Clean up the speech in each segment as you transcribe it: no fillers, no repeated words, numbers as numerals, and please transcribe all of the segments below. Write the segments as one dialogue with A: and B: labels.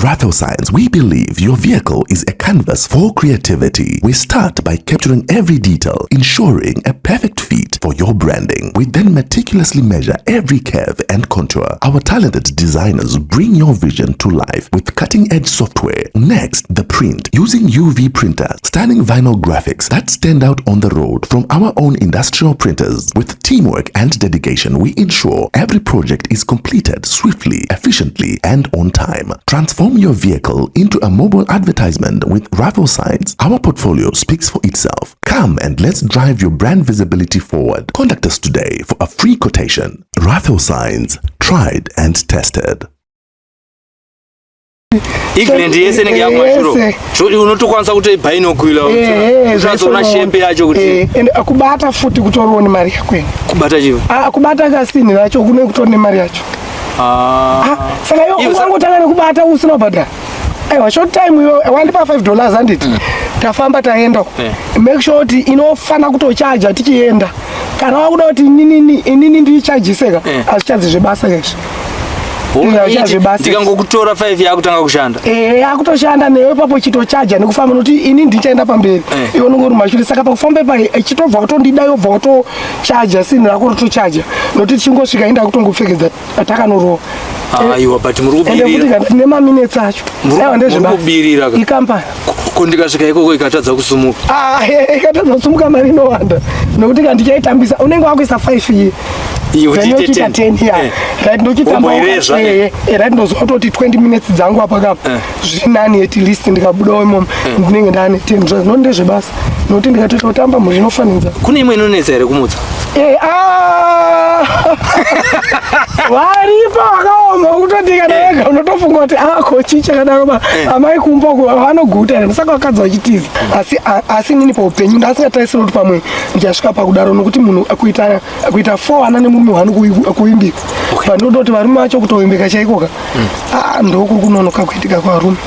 A: Raffle Signs, we believe your vehicle is a canvas for creativity. We start by capturing every detail, ensuring a perfect fit for your branding. We then meticulously measure every curve and contour. Our talented designers bring your vision to life with cutting edge software. Next, the print using UV printer, stunning vinyl graphics that stand out on the road from our own industrial printers. With teamwork and dedication, we ensure every project is completed swiftly, efficiently, and on time. Transform your vehicle into a mobile advertisement with Raffle Signs. Our portfolio speaks for itself. Come and let's drive your brand visibility forward. Contact us today for a free quotation. Raffle Signs, tried and tested.
B: England yese inenge yakumashure.
C: Yese.
B: Unotokwanisa kuto binocular uchazoona shape yacho kuti
C: Ende kubata futi kutoriwo nemari yakwene.
B: Kubata chivo?
C: Ah, kubata kasini racho kune kutori nemari yacho. Ah, saka iwe ungangotanga nekubata usina kubhadhara? Aiwa, short time iwe wandipa $5, handiti? Tafamba, taenda. Make sure kuti inofana kutochaja tichienda. Kana wakuda kuti inini ndiichajiseka, hazvichazi zvebasa izvi. Zvebasa.
B: Ndikangokutora 5, yakutanga kushanda.
C: Yakutoshanda newe papo, chitochaja nekufamba, nokuti ini ndichaenda pamberi, iwe unenge uri mashure. Saka pakufamba pa ichitobva kutondida, yobva kutochaja, sinhi rako rotochaja, nokuti tichingosvika inda kutongopfekedza takanorova.
B: Aiwa, but muri
C: Ende futi
B: kubirira.
C: kana nemaminutes acho. Aiwa,
B: Muri
C: ndezvebasa.
B: kubirira ka.
C: Ikampani.
B: Ko ndikasvika ikoko ikatadza kusumuka?
C: Ah, ikatadza kusumuka, mari inowanda, nokuti kana ndichaitambisa unenge wakuisa 5 iye.
B: Iye kuti
C: Then
B: ite
C: yochiita
B: 10.
C: 10 ya. Right, ndochitamba.
B: Womboirezva,
C: Right, ndoziva kutoti 20 minutes dzangu apa kapa zviri nani. At least ndikabudawo imomo ndinenge ndane 10. Zvino ndezvebasa, nokuti ndikatoita kutamba, mhuri inofanidza.
B: Kune imwe inonetsa here kumutsa?
C: Ah! Varipo vakaoma kutoti kana wega unotofunga kuti ako chii chakadaro ba amai kumba uko vanoguta here? Saka vakadzi vachitiza. Asi inini paupenyu ndasingatarisira kuti pamwe ndichasvika pakudaro, nokuti munhu kuita four ana nemurume wani kuvimbika, pandinoda kuti varume vacho kutovimbika chaikoka. Ah, ndokuri kunonoka kuitika kwavarume.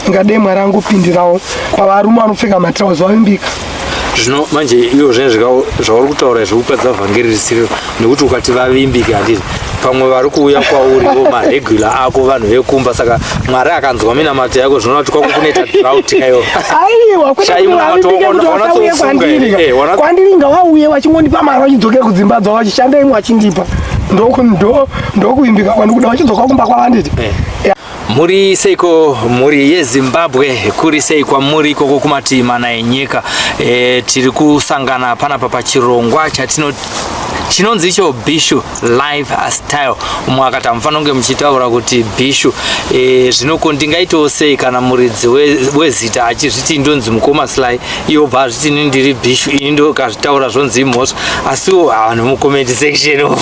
C: Ingadai Mwari angopindirawo pavarume vanopfeka matirauzi vavimbika.
B: Zvino manje iwo zvine zvauri kutaura zvekukadza vhangeri risiriro, nekuti ukati vavimbike, handiti pamwe vari kuuya kwauriwo maregular ako, vanhu vekumba? Saka Mwari akanzwa minamato yako, zvinoona kuti kwako kunoita drought kaiwo.
C: Aiwa, kwete.
B: Shai
C: Kuti
B: munamato
C: vavimbike kuti vasauye
B: wanatsofunga
C: kwandiri.
B: here?
C: Kwandiri ngavauye vachingondipa mari, vachidzokera kudzimba dzavo, vachishanda imwe vachindipa. Ndokuvimbika kwandikuda, vachidzoka kumba kwavanditi.
B: Muri seiko, mhuri yeZimbabwe? Kuri sei kwamuri ikoko kumativi mana enyika? Tiri kusangana panapa pachirongwa chatino chinonzi icho Bishu Life Style. Umwe akati hamufanira kunge muchitaura kuti Bishu. Zvino ko ndingaitawo sei kana muridzi wezita achizviti ndonzi Mukoma Sly, iye obva azviti ini ndiri Bishu, ini ndokazvitaura zvonzi imhosva? Asiwo vanhu mucomment section,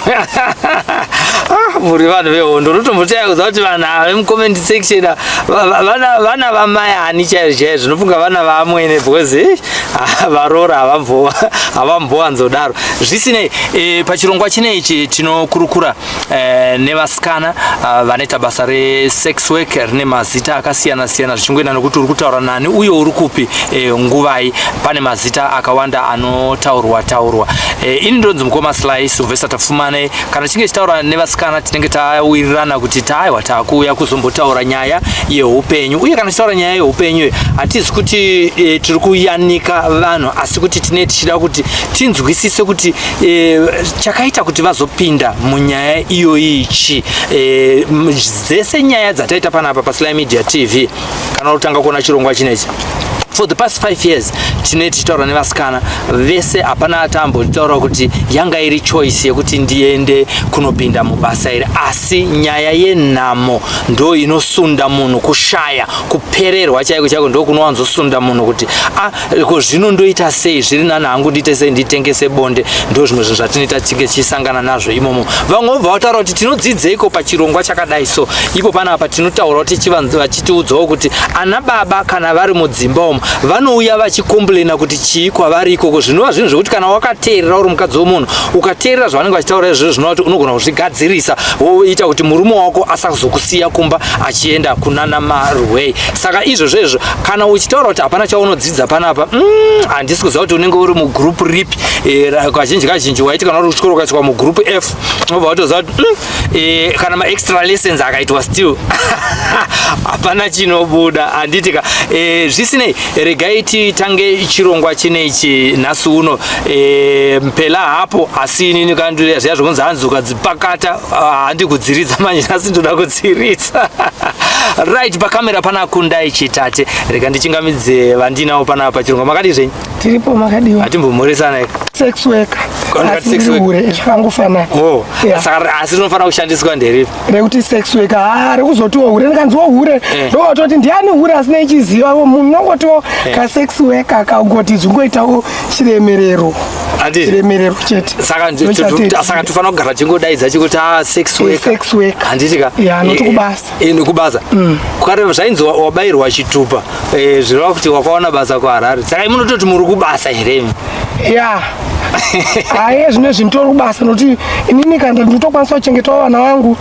B: ah, muri vanhu vehondo. Unotombotaya kuziva kuti vanhu ava vemucomment section vana vamai ani chaizvo chaizvo? Zvinofunga vana vamwene, because varora havambowanzodaro. Zvisinei, pachirongwa chinechi tinokurukura nevasikana vanoita basa resex work rine mazita akasiyana siyana, zvichingoenda nokuti uri kutaura nani uye uri kupi, nguvai. Pane mazita akawanda anotaurwa taurwa. Ini ndonzi Mukoma Sly Sylvester Tafumane. Kana tichinge tichitaura nevasikana, tinenge tawirirana kuti taaiwa taakuuya kuzombotaura nyaya yeupenyu. Uye kana tichitaura nyaya yeupenyu, hatizi kuti tiri kuyanika vanhu, asi kuti tinee tichida kuti tinzwisise kuti chakaita kuti vazopinda munyaya iyoyi chi. Dzese nyaya dzataita panapa paSly Media TV, kana kutanga kuona chirongwa chinechi, for the past 5 years tine tichitaura nevasikana vese. Hapana atambotaura kuti yanga iri choice yekuti ndiende kunopinda mubasa iri, asi nyaya yenhamo ndo inosunda munhu. Kushaya, kupererwa chaiko chaiko ndo kunowanzosunda munhu kuti a ko zvino ndoita sei? Zviri nani hangu ndiite sei? Nditengese bonde. Ndo zvimwe zvinhu zvatinoita tinge tichisangana nazvo imomo. Vamwe vobva vataura kuti tinodzidzeiko pachirongwa chakadai? So ipo panapa tinotaurawo vachitiudzawo kuti ana baba kana vari mudzimba umu. Vanouya vachicomplaina kuti chii kwavari ikoko, zvinova zvinhu zvekuti kana wakateerera uri mukadzi wemunhu, ukateerera zvavanenge vachitaura izvozvo, zvinova kuti unogona kuzvigadzirisa woita kuti murume wako asazokusiya kumba achienda kunana marwei. Saka izvozvo izvo kana uchitaura kuti hapana chaunodzidza panapa, handisi kuziva kuti unenge uri mugroup ripi. Kazhinji kazhinji waiti kana uri kuchikoro ukaiswa mugroup F unobva watoziva kuti kana maextra lessons akaitwa still hapana chinobuda, handiti ka? Zvisinei, regai titange chirongwa chinechi nhasi uno. Mpela hapo, asi inini kandiya zviya zvokunzi hanzi ukadzipakata handi kudziridza manje, nhasi ndoda kudziridza. Right, pakamera pana Kundai Chitate. Rega ndichingamidze vandinawo panapa pachirongwa. Makadii zvenyu?
C: Tiripo, makadiwa?
B: Hatimbomhoresana.
C: Sex worker.
B: Kana
C: asi
B: sex worker.
C: Hure zvakangofanana.
B: Oh.
C: Yeah.
B: Saka asi rinofanira kushandiswa nderipi?
C: Rekuti sex worker, ha, rekuzotiwo hure, ndikanziwo hure, ndokototi ndiani hure asina ichiziva munhu, unongotiwo kasex worker kaungoti zvingoitawo chiremerero.
B: Handiti?
C: Chiremerero chete.
B: Saka
C: Ndochatoita.
B: saka tofanira kugara tingodaidza chikuti a sex worker.
C: Sex worker.
B: Handiti ka?
C: Ya, noti kubasa.
B: Nekubasa kare zvainzi wabayirwa chitupa, zvireva kuti wakawana basa kuHarare. Saka imunototi muri kubasa here imi?
C: Ya, haye, zvino zvinditori kubasa nokuti inini kana ndinotokwanisa kuchengetawo vana vangu,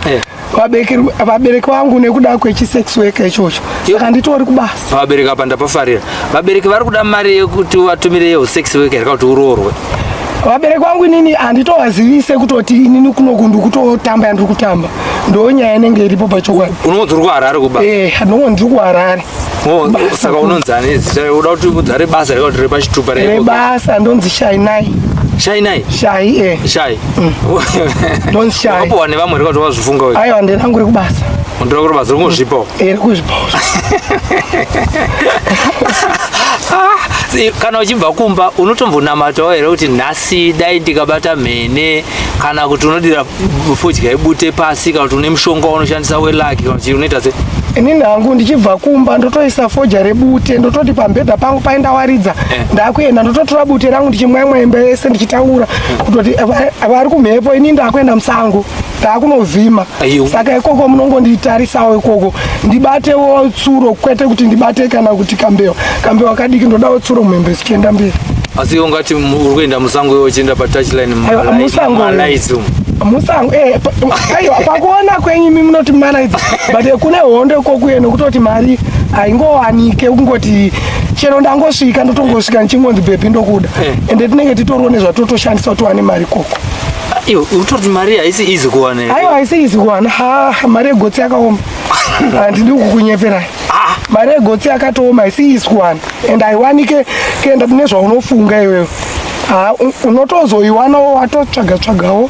C: vabereki vangu nekuda kwechisex worker ichocho, saka nditori kubasa.
B: Vabereki apa ndapafarira. Vabereki vari kuda mari yekuti vatumire yehusex worker here, kana kuti uroorwe?
C: Vabereki vangu inini handitovazivise kutoti inini kunoku ndikutotamba yandiri kutamba. Ndo nyaya inenge iripo pachokwadi.
B: Unonzi uri kuHarare kubasa?
C: Ndinongo ndiri kuHarare.
B: Oh,
C: Basa.
B: saka unonzi ani zita? Uda kuti udza rebasa here, kuti repachitupa?
C: Rebasa ndonzi Shainai.
B: Shainai?
C: Shai, eh.
B: Shai.
C: Ndonzi Shai.
B: Wakapuwa nevamwe here, kuti wazvifunga wewe?
C: Aiwa, nderangu rekubasa.
B: Ndira kuti basa ringozvipawo?
C: Rekuzvipawo.
B: Kana uchibva kumba unotombonamatawo here kuti nhasi dai ndikabata mhene, kana kuti unodira fodya ibute pasi, kana kuti une mushonga waunoshandisa welucky, kana kuti unoita sei?
C: Inini hangu ndichibva kumba ndotoisa foja rebute, ndototi pambedha pangu paindawaridza. Ndakuenda ndototora bute rangu ndichimwamwa imba yese, ndichitaura kutoti vari kumhepo, ini ndakuenda musango, ndakunovhima.
B: Aiyo.
C: Saka ikoko munongonditarisawo ikoko, ndibatewo tsuro, kwete kuti ndibate kana kuti kambewa, kambewa kadiki, ndodawo tsuro muhembe zichienda mberi.
B: Asi ungati uri kuenda musango iwe uchienda patouchline?
C: Aiwa, musango.
B: Malights umu.
C: Musango, aiwa, pakuona kwenyu imi munoti malights, but kune hondo ikokuye nokutoti mari haingowanike kungoti chero ndangosvika, ndotongosvika ndichingonzi baby ndokuda. Ende tinenge titoriwo nezvatotoshandisa kuti tiwane mari ikoko.
B: Iwe utori mari haisi easy kuwana here?
C: Aiwa, haisi easy kuwana. Ha, mari yegotsi yakaoma, handidi kukunyeperai. Mari yegotsi yakatooma, haisi easy kuwana and haiwanike kuenda nezvaunofunga iwewe. Ha, unotozoiwanawo watotsvaga tsvagawo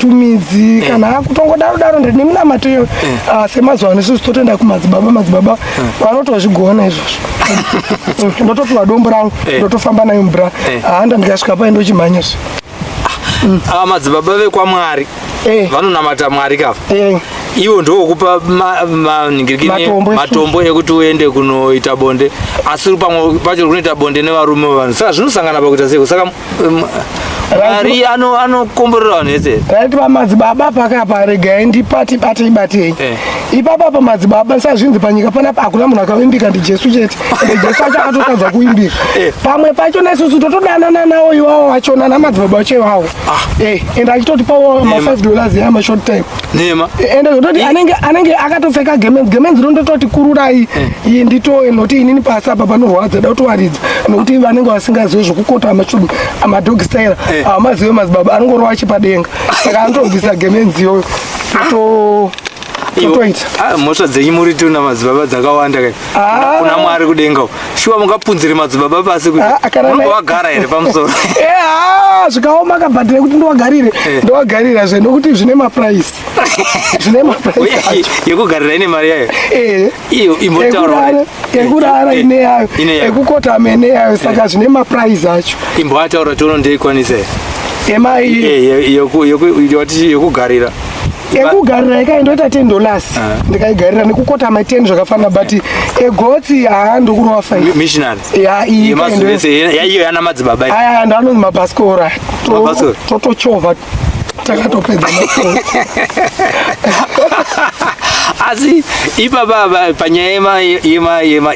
C: tumidzi kana kutongodaro daro ndine minamato iyo. Ah, semazuva ano isusu totoenda kumadzibaba, madzibaba vanotozvigona izvozvo. Ndotopiwa dombo rangu, ndotofamba nayo mubra, handa ndikasvika pai ndochimhanyazve.
B: Ava madzibaba vekwaMwari vanonamata Mwari kafa. Iwo ndowokupa manhingirikini.
C: Matombo isusu.
B: Matombo ekuti uende kunoita bonde, asi pamwe pacho kunoita bonde nevarume vevanhu. Saka zvinosangana pakuita seiko? Saka Mwari anokomborera vanhu vese?
C: Right, pamadzibaba pakapa regai ndipati batei batei. Ipapa pamadzibaba sazvinzi panyika panapa hakuna munhu akavimbika, ndiJesu chete. Ende Jesu acho akatotadza kuvimbika. Pamwe pacho naisusu totodanana nawo iwawo wachona namadzibaba acho iwawo. Ende achitotipawo ma5 dollars yama short time.
B: Nema.
C: Ende zvototi anenge akatopfeka gemenzi, gemenzi rondototi kururai iyi ndito noti inini pasi apa panorwadza, da kutowaridza, nokuti vanenge vasingazive zvekukota amadog style. Havazive madzibaba, anongorova achipadenga, saka anotobvisa gemenzi iyoyo totoita.
B: Ah, mhosva dzenyu muri tuna madzibaba dzakawanda kai. Kuna Mwari kudenga uko. Shuwa mungapunzire madzibaba pasi kuti
C: Ah, kana
B: unobva wagara here pamusoro?
C: Ah, zvikaoma kabhadhire kuti ndiwagarire. Ndowagarira zve nokuti zvine maprice, zvine maprice acho.
B: Yekugarira ine mari yayo? Iyo imbotaura.
C: Ekurara ine yayo.
B: Ine yayo.
C: Ekukotama ine yayo, saka zvine maprice acho.
B: Imboataura tono ndeikwanisa here?
C: Emai?
B: Yekugarira.
C: Ekugarira ikaindoita $10, ndikaigarira nekukotama 10 zvakafanana, but egotsi haa, ndokurova 5.
B: Missionary.
C: Ya, iyi.
B: Yemazuva ese iyo yana madzibaba iyi.
C: Aya ndo anonzi mabhasikora.
B: Mabhasikora.
C: Totochovha takatopedza masikora.
B: Asi ipapa apa panyaya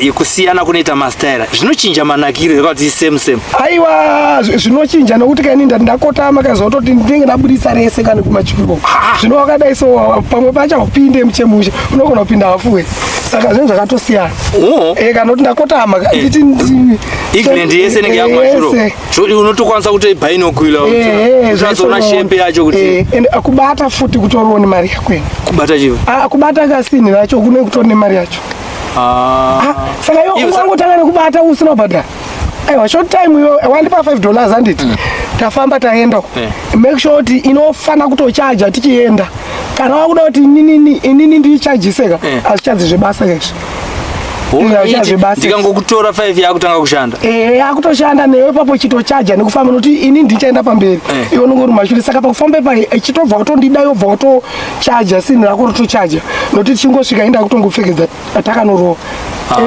B: yekusiyana kunoita mastaira, zvinochinja manakiro here kuti same same?
C: Aiwa, zvinochinja nokuti kaini ndati ndakotama kazototi ndinenge ndabudisa rese kani kumachuro. Zvino wakadai so, pamwe pacho haupinde muchemushe, unogona kupinda hafuwe, saka zvinhu zvakatosiyana. Kana kuti ndakotama nditi
B: England yese inenge yakumashuro.
C: Yese.
B: Unotokwanisa kuti binocular uchazoona shape yacho kuti
C: Ende kubata futi kutoriwo nemari yako ine.
B: Kubata chivo?
C: Ah, kubata kasini racho kune kutori nemari yacho. Ah, saka iwe ungangotanga nekubata usina kubhadhara? Aiwa, short time iyo wandipa $5, handiti? Tafamba taenda. Make sure kuti inofana kutochaja tichienda. Kana wakuda kuti inini ndiichajiseka, hazvichazi zvebasa izvi.
B: Alright,
C: zvebasa.
B: Ndikangokutora 5 yakutanga kushanda.
C: Yakutoshanda newe papo, chitochaja nekufamba, nokuti ini ndichaenda pamberi, iwe unenge uri mashure. Saka pakufamba pa ichitobva kutondida, yobva kutochaja, sini rako rotochaja, nokuti tichingosvika inda kutongopfekedza takanorova.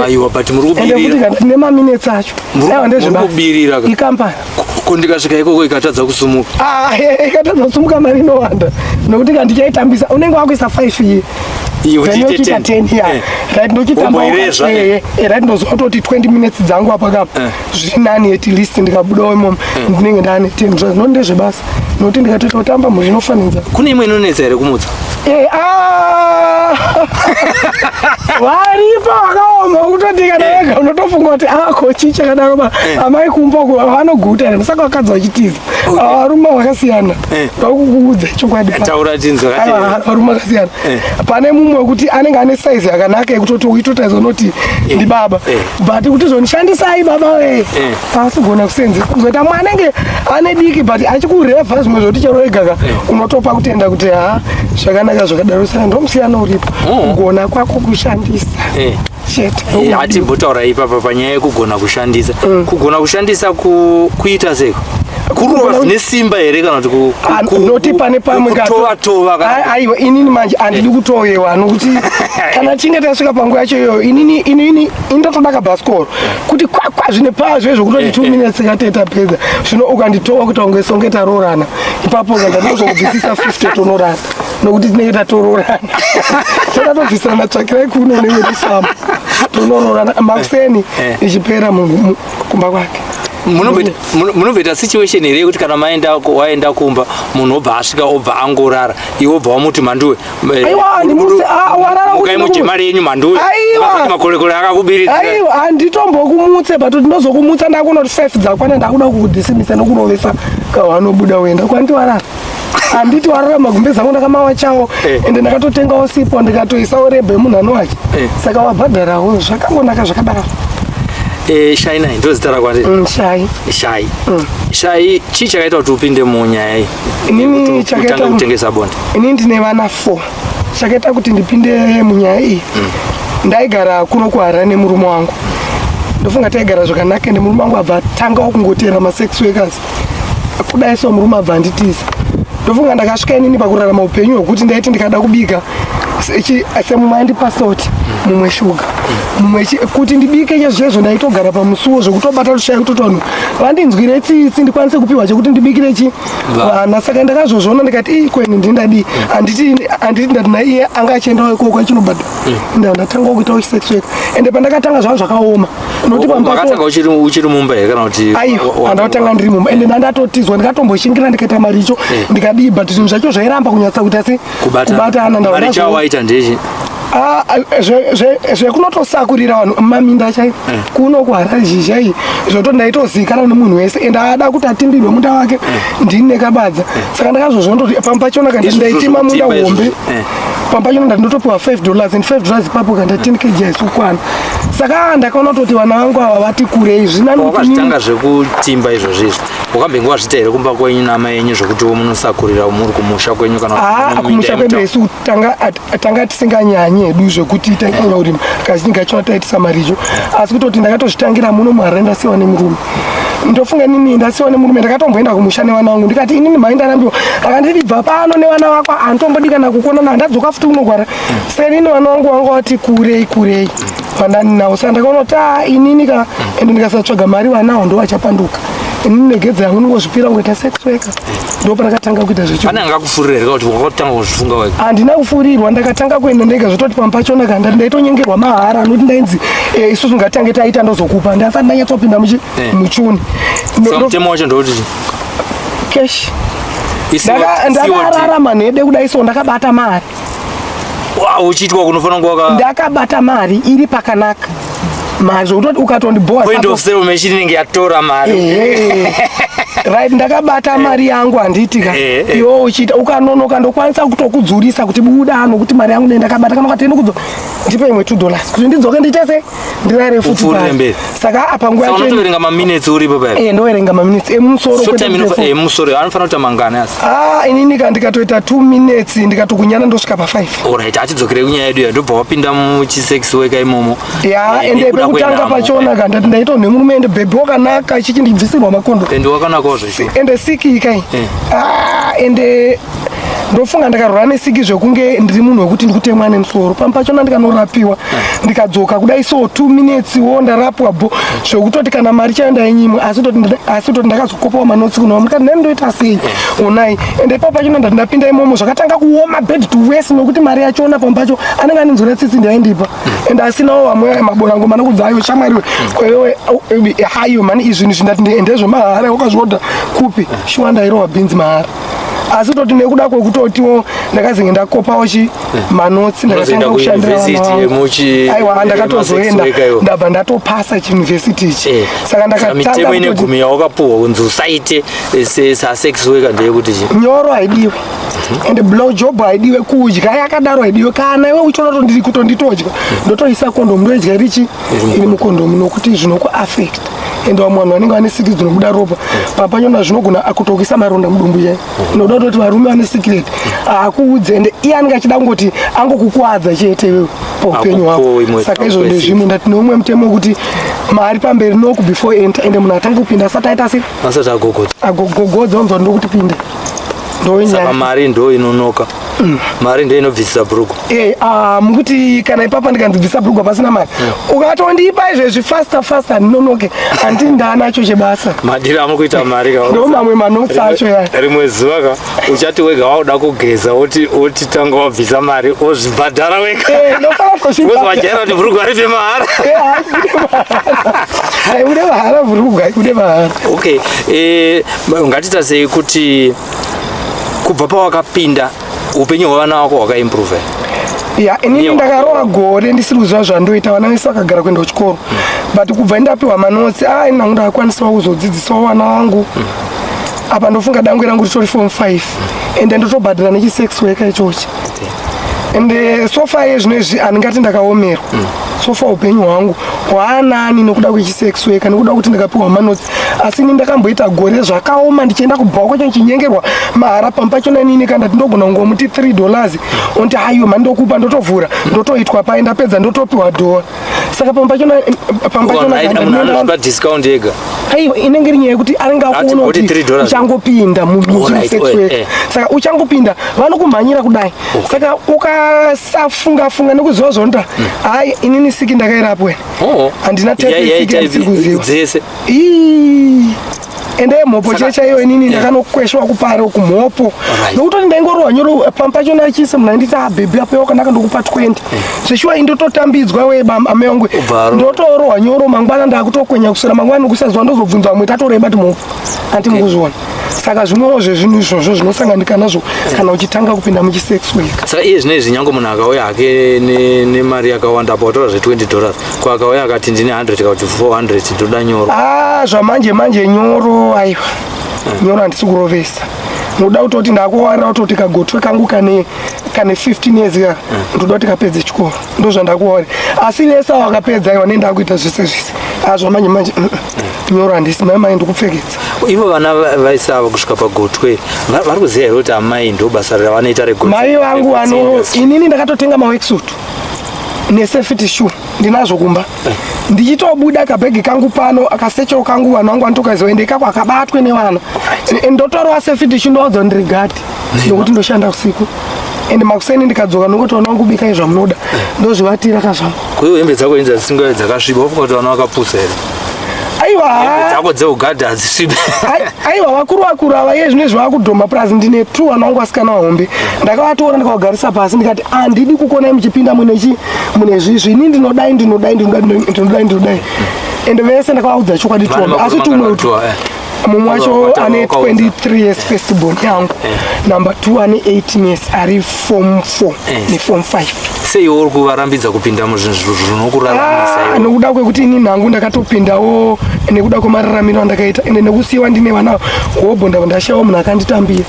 B: Aiwa, but muri
C: Ende futi
B: kubirira.
C: Kana nemaminutes acho. Aiwa, ndezvebasa.
B: Muri kubirira ka.
C: Ikampani.
B: Ko ndikasvika ikoko ikatadza kusumuka?
C: Ah, ikatadza kusumuka, mari inowanda, nokuti kandichaitambisa unenge wakuisa 5 iyi.
B: Iyo
C: Then
B: uchiite
C: yochiita
B: 10.
C: 10 ya. Right, ndochitamba.
B: Womboirezva,
C: Right, ndoziva kutoti 20 minutes dzangu apa kapa zviri nani. At least ndikabudawo imomo ndinenge ndane 10. Zvino ndezvebasa, nokuti ndikatoita kutamba mhuri inofanidza.
B: Kune imwe inonetsa here kumutsa?
C: Ah! Varipo vakaoma kutoti kana wega unotofunga kuti ako chii chakadaro ba amai kumba uko vanoguta here? Saka vakadzi vachitiza. Varume vakasiyana. Ndakukuudza chokwadi.
B: Taura tinzwa.
C: Aiwa, varume vakasiyana. Pane mumwe wekuti anenge ane saizi yakanaka yekutoti uitotaridza unoti ndibaba, but kuti zonishandisai baba we, paasigona kusenzesa. Kuzoita mwe anenge ane diki but achikurevha zvimwe zvekuti chero wega ka unotopa kutenda kuti ha, zvakanaka zvakadaro. Saka ndomusiyano uripo, kugona kwako kushandisa chete.
B: Hatimbotaura ipapa panyaya yekugona kushandisa. Kugona kushandisa kuita seko kurova zvine simba here kana kuti
C: Noti pane pamwe
B: kutova tova kana
C: Aiwa, inini manje handidi kutovewa, nokuti kana tichinge tasvika panguva yacho iyoyo, inini indotoda kabhasikoro kuti kwakwa zvine pazvo zvekutoti 2 minutes katee tapedza. Zvino ukanditova kuita kunge songe taroorana ipapo, ndandinozokubvisisa 50 tonorara, nokuti tinenge tatoroorana, todatobvisana tsvakirai kuno unenge tifamba tonoroorana makuseni ichipera munhu kumba kwake.
B: Munomboita situation here yekuti kana maenda waenda kumba, munhu obva asvika, obva angorara, iwe obva wamuti, "Manduwe,
C: Aiwa, ah, warara
B: mukai
C: kuti
B: muje mari yenyu, manduwe"?
C: Aiwa.
B: Makorekore akakubiridzira.
C: Aiwa, handitombokumutse, but ndinozokumutsa ndakuona kuti 5 dzakwana, ndakuda kukudhisimisa nokurovesa kahwanobuda uenda kwanditi warara. Handiti warara? Magumbezi angu ndakamawachawo, ende ndakatotengawo sipo, ndikatoisawo rebho yemunhu anowacha. Saka wabhadharawo, zvakangonaka zvakadaro.
B: Shainai ndo zita rako anditi?
C: Shai.
B: Shai, Shai, chii chakaita kuti upinde munyaya iyi?
C: Inini
B: Kuti
C: chakaita
B: utange kutengesa bonde.
C: Inini ndine vana 4. Chakaita kuti ndipinde munyaya iyi, ndaigara kuno kuHarare nemurume wangu. Ndofunga taigara zvakanaka, ende murume wangu abva atangawo kungotera masex workers kudai. So murume abva anditiza. Ndofunga ndakasvika inini pakurarama upenyu hwekuti ndaiti ndikada kubika, semumwe aindipa salt, mumwe shuga, mumwe kuti ndibike chezvezvo. Ndaitogara pamusuwo zvekutobata tushaya kutoti vanhu vandinzwire tsitsi, ndikwanise kupiwa chekuti ndibikire chi vana. Saka ndakazozviona ndikati, "Ii, kweni ndindadii? Handiti ndati naiye anga achiendawo ikoko achinobhadhara." Ndatanga kuitawo sex work, ende pandakatanga zvanga zvakaoma nokuti pamba
B: Wakatanga uchiri mumba here kana kuti
C: Aiwa, handakutanga ndiri mumba, ende ndandatotizwa. Ndikatomboshingira, ndikaita maricho, ndikadii, but zvinhu zvacho zvairamba kunyatsa kuita se
B: kubatana?
C: Ndaona
B: Mari chawaita ndechi?
C: Ah, ah, zvekunotosakurira vanhu maminda chaivo kuno kuHarare zhizha iyi, zvoto ndaitozikanwa nemunhu wese, ende ada kuti atimbirwe munda wake ndini nekabadza. Saka ndakazozviona kuti pamba pachona kana
B: Izvozvo
C: ndaitima munda
B: zvekutimba
C: hombe,
B: izvozvo,
C: pamba pachona ndati ndotopiwa $5, and $5 ipapo kana 10 kg haisi kukwana. Saka ndakaona kutoti vana vangu ava vati kurei, zvinani kuti
B: Wakazvitanga zvekutimba izvozvo izvi, wakambenge wazviita here kumba kwenyu nama yenyu, zvekuti munosakurira muri kumusha kwenyu kana kuti
C: Haa,
B: muminda
C: kumusha kwedu
B: yemutauni?
C: isu tanga tisinganyanyi hedu zvekuti taitanga kurima. Kazhinji kacho taitisa maricho, asi kutoti ndakatozvitangira muno muHarare ndasiwa nemurume. Ndofunga inini ndasiwa nemurume, ndakatomboenda kumusha nevana vangu, ndikati, "Inini mhai, ndarambiwa." Akanditi, "Bva pano nevana vako, handitombodi kana kukonana." Handadzoka futi unogwara. Saka inini vana vangu vanga vati kurei kurei vandani navo. Saka ndakaona kuti a inini ka ende ndikasatsvaga mari, vana avo ndo vachapanduka. Inini negedza yangu ndingozvipira kungoita sex worker. Ndo pandakatanga kuita zvechi.
B: Pane angakufurira here kuti wakatanga kuzvifunga wega?
C: Handina kufurirwa, ndakatanga kuenda ndega zvototi pamwe pachona kana ndaitonyengerwa mahara anoti ndainzi eh, isusu ngatitange taita ndozokupa. Ndasati ndanyatsopinda muchi
B: Eh.
C: muchuni.
B: Saka mutemo wacho ndouti chii?
C: Cash.
B: I
C: Ndaka-
B: COD.
C: Ndakarara manhede kudai so ndakabata mari.
B: Wow, uchiitwa kunofanira kunge waka
C: Ndakabata mari iri pakanaka. Mari zvekutoti ukatondibhowa
B: point
C: sapo-
B: of sale machine inenge yatora mari.
C: Ehe. right ndakabata mari yangu handiti ka
B: Eh, eh.
C: iwe uchiita ukanonoka ndokwanisa kutokudzurisa kuti buda nokuti mari yangu ndakabata kana ukati ndikudzo ndipe imwe 2 dollars kuti ndidzoke ndiite sei ndirare futi
B: Upfuurire
C: pasi.
B: mberi.
C: Saka apa nguva
B: Saka
C: yacho
B: unotoverenga maminutes uripo paya.
C: eh ndoverenga maminutes emusoro
B: Short
C: kwete
B: time inofa
C: kutefu.
B: eh musoro anofanira kuita mangani asi.
C: Ah, inini ka ndikatoita 2 minutes ndikatokunyana ndosvika pa 5.
B: Alright, atidzokerei kunyaya yedu ya ndobva wapinda muchisex worker imomo.
C: Ya,
B: Eh,
C: ende
B: nekuda
C: pekutanga
B: kwenhamo.
C: pachona ka ndati ndaita nemurume ende bhebhi wakanaka chichi ndibvisirwa makondo.
B: Ende wakanakawo zveshuwa.
C: Ende siki ikai.
B: Eh.
C: Ah, ende ndofunga ndakarwara nesiki zvekunge ndiri munhu wekuti ndikutemwa nemusoro pamwe pachona ndikanorapiwa ndikadzoka kudai so 2 minutes wo ndarapwa bo zvekutoti kana mari chayo ndainyimwa asi kutoti ndakazokopawo manotsi kuno ndikati ndani ndoita sei onai ende ipapo pachona ndati ndapinda imomo zvakatanga kuoma bed to worse nokuti mari yachona pamwe pacho anenge anenzwira tsitsi ndiaindipa ende asinawo vamwe maborangoma nokudza ayo shamwari kwewewe hayo mani izvinhu izvi ndati ndezvemahara wakazviodha kupi shuwa ndairohwa bhinzi mahara asi kutoti nekuda kwekutotiwo ndakazenge ndakopawo chi manotsi ndakatanga kushandira aiwa ndakatozoenda ndabva ndatopasa chiyunivhesiti ichi
B: eh,
C: saka
B: ndakatanga ine gumi yawakapuhwa kunzi usaite eh, sasex worker ndeyekuti chi
C: nyoro haidiwe and blow job haidiwe kudya yakadaro haidiwe kana iwe uchiona kuti ndiri kutonditodya ndotoisa kondomu ndoidya richi iri mukondomu nokuti zvinokuaffect and vamwe vanhu vanenge vane siki dzinobuda ropa papanyona zvinogona kutokuisa maronda mudumbu chai noda kutoti varume vane secret akuudze ende iye anenge achida kungoti angokukwadza chete iwewe paupenyu hwako saka izvo ndezvimwe ndati neumwe mutemo wekuti mari pamberi noku before enter ende munhu atange kupinda asati aita sei
B: asati agogodza
C: agogodza onzwa ndokuti pinde
B: saka mari ndo inonoka mm. mari ndo inobvisisa bhurugwa
C: eh, ah, mukuti kana ipapa ndikanzi bvisa bhurugwa pasina mari mm. ukatondipa izvezvi faster faster ndinonoke handi ndaanacho chebasa
B: madiro amukuita mari
C: ka ndo mamwe manotsi acho ya
B: rimwe zuva ka uchati wega wauda kugeza woti woti tanga wabvisa mari ozvibhadhara wega
C: eh,
B: wajaira kuti bhurugwa ripe mahara
C: eh, haibude mahara bhurugwa haibude mahara
B: okay eh, ngatiita sei kuti kubva pawakapinda upenyu hwevana wako hwakaimprove
C: ya inini ndakaroora gore ndisiri kuziva zvandoita vana vese vakagara kuenda kuchikoro mm. but kubva ndapiwa manotsi a ah, ini nangu ndakakwanisawo kuzodzidzisawo vana vangu mm. apa ndofunga dangwe rangu ritori form 5 mm. ende ndotobhadhara nechisex worker ichochi ende so far iye zvino izvi handingati ndakaomerwa mm. so far upenyu hwangu hwaanani nekuda kwechisex worker nekuda kuti ndakapiwa manotsi asi ini ndakamboita gore zvakaoma ndichienda kubhawa kwacho ndichinyengerwa mahara pamba pachona inini ka ndati ndogona kungomuti 3 dollars onti haiwe mani ndokupa ndotovhura ndotoitwa paye ndapedza ndotopiwa dhora saka pamba pachona
B: pamba pachona discount yega
C: aiwa inenge iri nyaya yekuti anenge akuona kuti uchangopinda musex work eh. saka uchangopinda vanokumhanyira kudai saka ukasafunga funga nekuziva zvonda hmm. hai inini siki ndakairapwe
B: oh.
C: handina
B: dzese
C: ende mhopo chaiyo chaiyo inini eh. ndakanokweshwa kupare kumhopo nokutoti ndaingorohwa nyoro pachona achise munhu ainditi abhebhi ah, apo wakanaka ndokupa 20 eh. zveshuwa indototambidzwa we amai wangu ndotorohwa nyoro mangwana ndakutokwenya kuswera mangwana nokusaziva ndozobvunza vamwe tatoreba ti mhopo anti mukuzviona saka zvimwewo zvezvinhu izvozvo zvinosanganika nazvo kana uchitanga kupinda muchisex work
B: saka iye zvino izvi nyange munhu akauya hake nemari yakawanda apa watora zve20 dollars ko akauya akati ndine 100 kana kuti 400 ndoda nyoro
C: ah zvamanje manje nyoro aiwa hmm. nyoro handisi kurovesa noda kutoti ndakuwarira kutoti kagotwe kangu kane kane 15 years ka hmm. ndoda kuti kapedze chikoro ndozvandakuwarira asi vese avo vakapedza aiwa ne ndakuita zvese zvese ah zvamanje manje mm, mm. nyoro handisi mai mai ndikupfekedza
B: ivo vana vaisa ava kusvika pagotwe vari kuziva here kuti amai ndo basa ravanoita regotwe
C: mai vangu vano inini ndakatotenga maworksuit nesafety shoe ndinazvo kumba eh. ndichitobuda kabhegi kangu pano akasecho kangu vanhu vangu vanotokaziva ende ikako akabatwe nevana ndotorwa safety shoe ndowadza ndiri gadi nokuti ndoshanda usiku ende makuseni ndikadzoka nokuti vana vangu bikai zvamunoda eh. ndozvivatira kazvangu
B: kuiwo hembe dzako inzi dzisingawe dzakasviba wafunga kuti vana vakapusa here
C: Aiwa
B: dzako dzeugadhi hadzisvibe.
C: Aiwa vakuru vakuru ava iye zvino zvavakudhoma plus ndine two vana vangu vasikana vahombe. Ndakavatora ndikavagarisa pasi ndikati handidi kukonai muchipinda mune chi mune zvisvi ini ndinodai ndinodai ndinodai ndinodai ndinodai. Ende vese ndakavaudza chokwadi tuombe asi tumwe utu mumwe wacho ane 23 years first born yangu number 2 ane 18 years ari form 4 neform 5.
B: Sei uri kuvarambidza kupinda muzvinhu zvinokuraramisa
C: ah, nekuda kwekuti ini nhangu ndakatopindawo nekuda kwemararamiro andakaita ende nekusiyiwa ndine vana hobho ndava ndashawa munhu akanditambira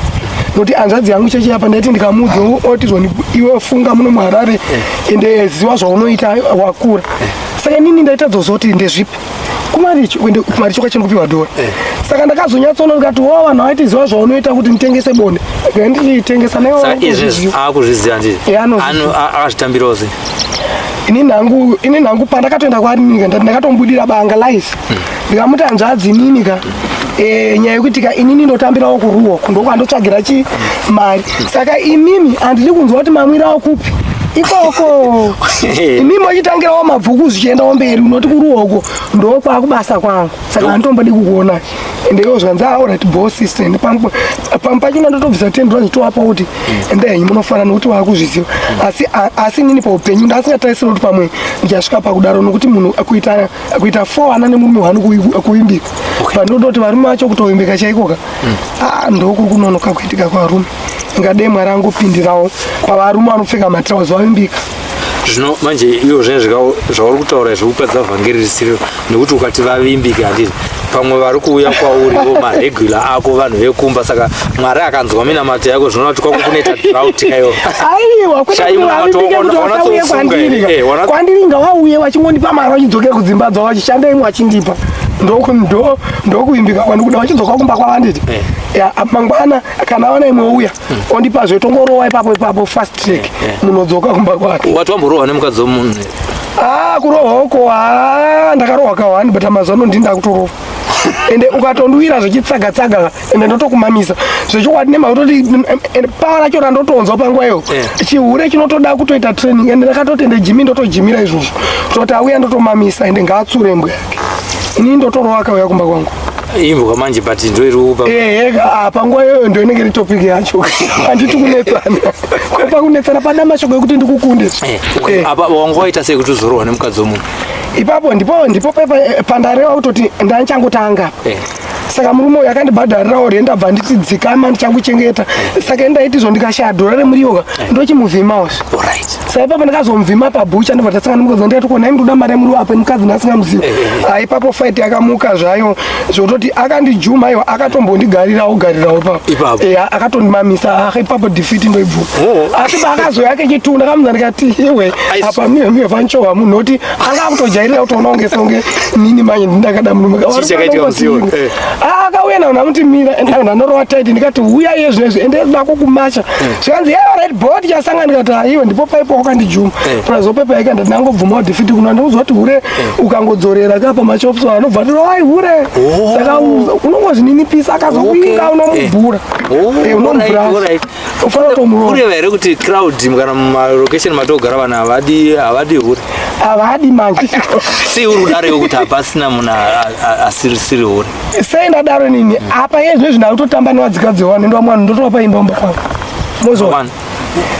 C: nokuti hanzvadzi yangu cheche apa ndaiti ndikamuudza oti zvoni iwe funga muno muharare eh. ende ziva zvaunoita wakura eh. saka inini ndaitadzozoti ndezvipi kumaricho ende kumaricho kwacho ndikupiwa dhora eh. Saka ndakazonyatsoona ndikati wo vanhu vaiti ziva zvaunoita kuti nditengese bonde ndichitengesa
B: naizvezvi akuzviziva ndii akazvitambirawo sei
C: ini nhangu pandakatoenda kwaari nika ndakatombudira banga life hmm. Ndikamuti hanzvadzi inini ka eh, nyaya yekuti ka inini ndotambirawo kuruoko ndokwandotsvagira chi mari saka imimi handidi kunzwa kuti mamwirawo kupi ikoko imimi wachitangirawo mabvuku zvichiendawo mberi unoti kuruoko ndokwakubasa kwangu saka handitombodi kukuona ende iwo zvanzi aorit bo sister ende pamwe pachona ndotobvisa tendura ndichitoapa kuti ende henyu munofanira nokuti waakuzviziva asi asi inini paupenyu ndasingatarisira kuti pamwe ndichasvika pakudaro nokuti munhu kuita kuita four vana nemurume one kuvimbika okay. Pandinototi varume vacho kutovimbika chaikoka mm. Ah, ndokuri kunonoka kuitika kwavarume ingadei mwari angopindirawo pavarume vanopfeka matirauzi vavimbika
B: zvino manje iwo zvine zvauri kutaura izvi kupedza vhangeri risiriro nekuti ukati vavimbike handiti pamwe vari kuuya kwauri vo maregular ako vanhu vekumba saka mwari akanzwa minamato yako zvinoona kuti kwako kunoita drought kaiwo
C: aiwa kwete kwandiri eh, kwandiri ngavauye vachingondipa mari vachidzokera kudzimba dzavo vachishanda imwe vachindipa ndokuvimbika kwandikuda vachidzoka kumba kwavanditi eh. Mangwana kana awana imwe uya hmm. ondipa zve tongorowa ipapo ipapo fast track eh, munodzoka kumba kwake.
B: Wati wamborohwa nemukadzi wemunhu?
C: Ah, kurohwa uko ah, ndakarohwa kahwani but mazuva ano ndini ndakutorova ende ukatondiwira zvechitsaga tsaga ende ndotokumamisa zvechokwadi nema kutoti ende pawa racho randotonzwa panguva iyo eh. Chihure chinotoda kutoita training ende ndakatoti ende jimi ndotojimira izvozvo toti auya ndotomamisa ende ngaatsure mbwa yake ini ndotorova akauya kumba kwangu.
B: Imbwa manje but ndo iri kupa
C: ehe ah, panguva iyoyo ndo inenge iri topic yacho handiti kunetsana kopa kunetsana pada mashoko ekuti ndikukunde
B: eh, eh. Apa wanga waita sei kuti uzorohwa nemukadzi wemunhu
C: ipapo ndipo ndipo pepa pandareva kutoti ndandichangotanga eh. Saka murume uyu akandibhadharirawo rent abva nditi dzikama ndichakuchengeta saka ndaiti izvo ndikashaya dhora remuriwo ka ndochimuvhimawo saka ipapo ndakazomuvhima pabhucha ndobva tasangana mukadzi ndikati ko nhai ndoda mari yemuriwo apa mukadzi ndasingamuzivi eh, eh, eh. Ah, ipapo fight yakamuka zvayo zvototi akandijuma iwa akatombondigarirawo garirawo ipapo akatondimamisa ah, ipapo defeat ndoibvuma oh. Asi paakazouya kechitu ndakamuza ndikati iwe apa miwe miwe panchowa munhu oti anga akutojairira kutoona kunge songe nini manje ndakada murume
B: eh.
C: ah, akauya nawo ndamuti mira ndanorova taiti ndikati uya iye zvinezvi ende bako kumacha eh. zvikanzi yeah, right bo tichasanga ndikati aiwe ndipo paipo wakandijuma eh. prazopepa yake ndati ndangobvuma defeat kuno ndikuzwa kuti hure ukangodzorera ka pamachops anobva tiro ai hure oh. Saka unongozvininipisa akazokuinga unomubhura
B: oh, unomubhura kureva here kuti crowd kana mumalocation matogara vanhu havadi havadi hure
C: havadi manje
B: sei uri kudaro iwe kuti hapasina munhu asirisiri hure
C: sei ndadaro nini apa iye zvinezvi ndakutotamba nevadzikadzi vevanhu ndo vamwe vanhu ndotovapa imba mumba kwangu mozoona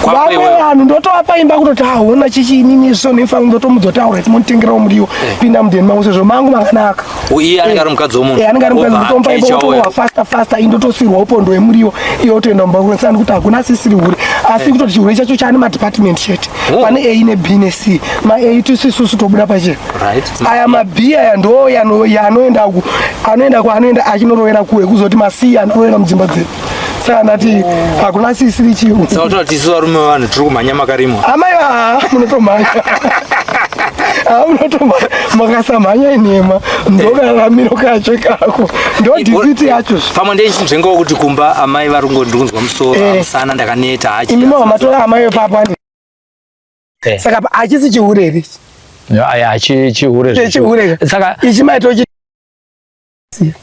C: vamwe vanhu ndotovapa imba kutoti ahona chichi inini so nefangu ndotomudza kuti aurati monitengerawo muriwo eh. Pinda mudheni mangu sezvo mangu makanaka
B: iye anenge ari mukadzi wemunhu
C: eh, anenge ari mukadzi ndotomupa imba otowa faster faster indotosirwa upondo yemuriwo iye otoenda mumba kunosana kuti hakuna asisiri hure asi eh. Kutoti chihure chacho chaane madepartment chete oh. Pane a ne b ne c ma a tisususu tobuda pachena aya ma b aya ndo yanoenda anoenda kwaanoenda achinorovera kure kuzoti ma c anorovera mudzimba dzedu saka ndati hakuna sisiri chihu
B: saka toti isu varume vevanhu tiri kumhanya makarimwa
C: amai aa munotomhanya munotomhanya makasamhanya inhema ndokararamiro kacho kako ndo defeat yacho
B: pamwe ndechinzvengawo kuti kumba amai vari kungondikunzwa musoro eh. Musana ndakaneta
C: hachi imi mama matora amai vepapo andi eh. Saka hachisi chihure here ichi
B: aya chihure
C: chihure
B: saka
C: ichi maito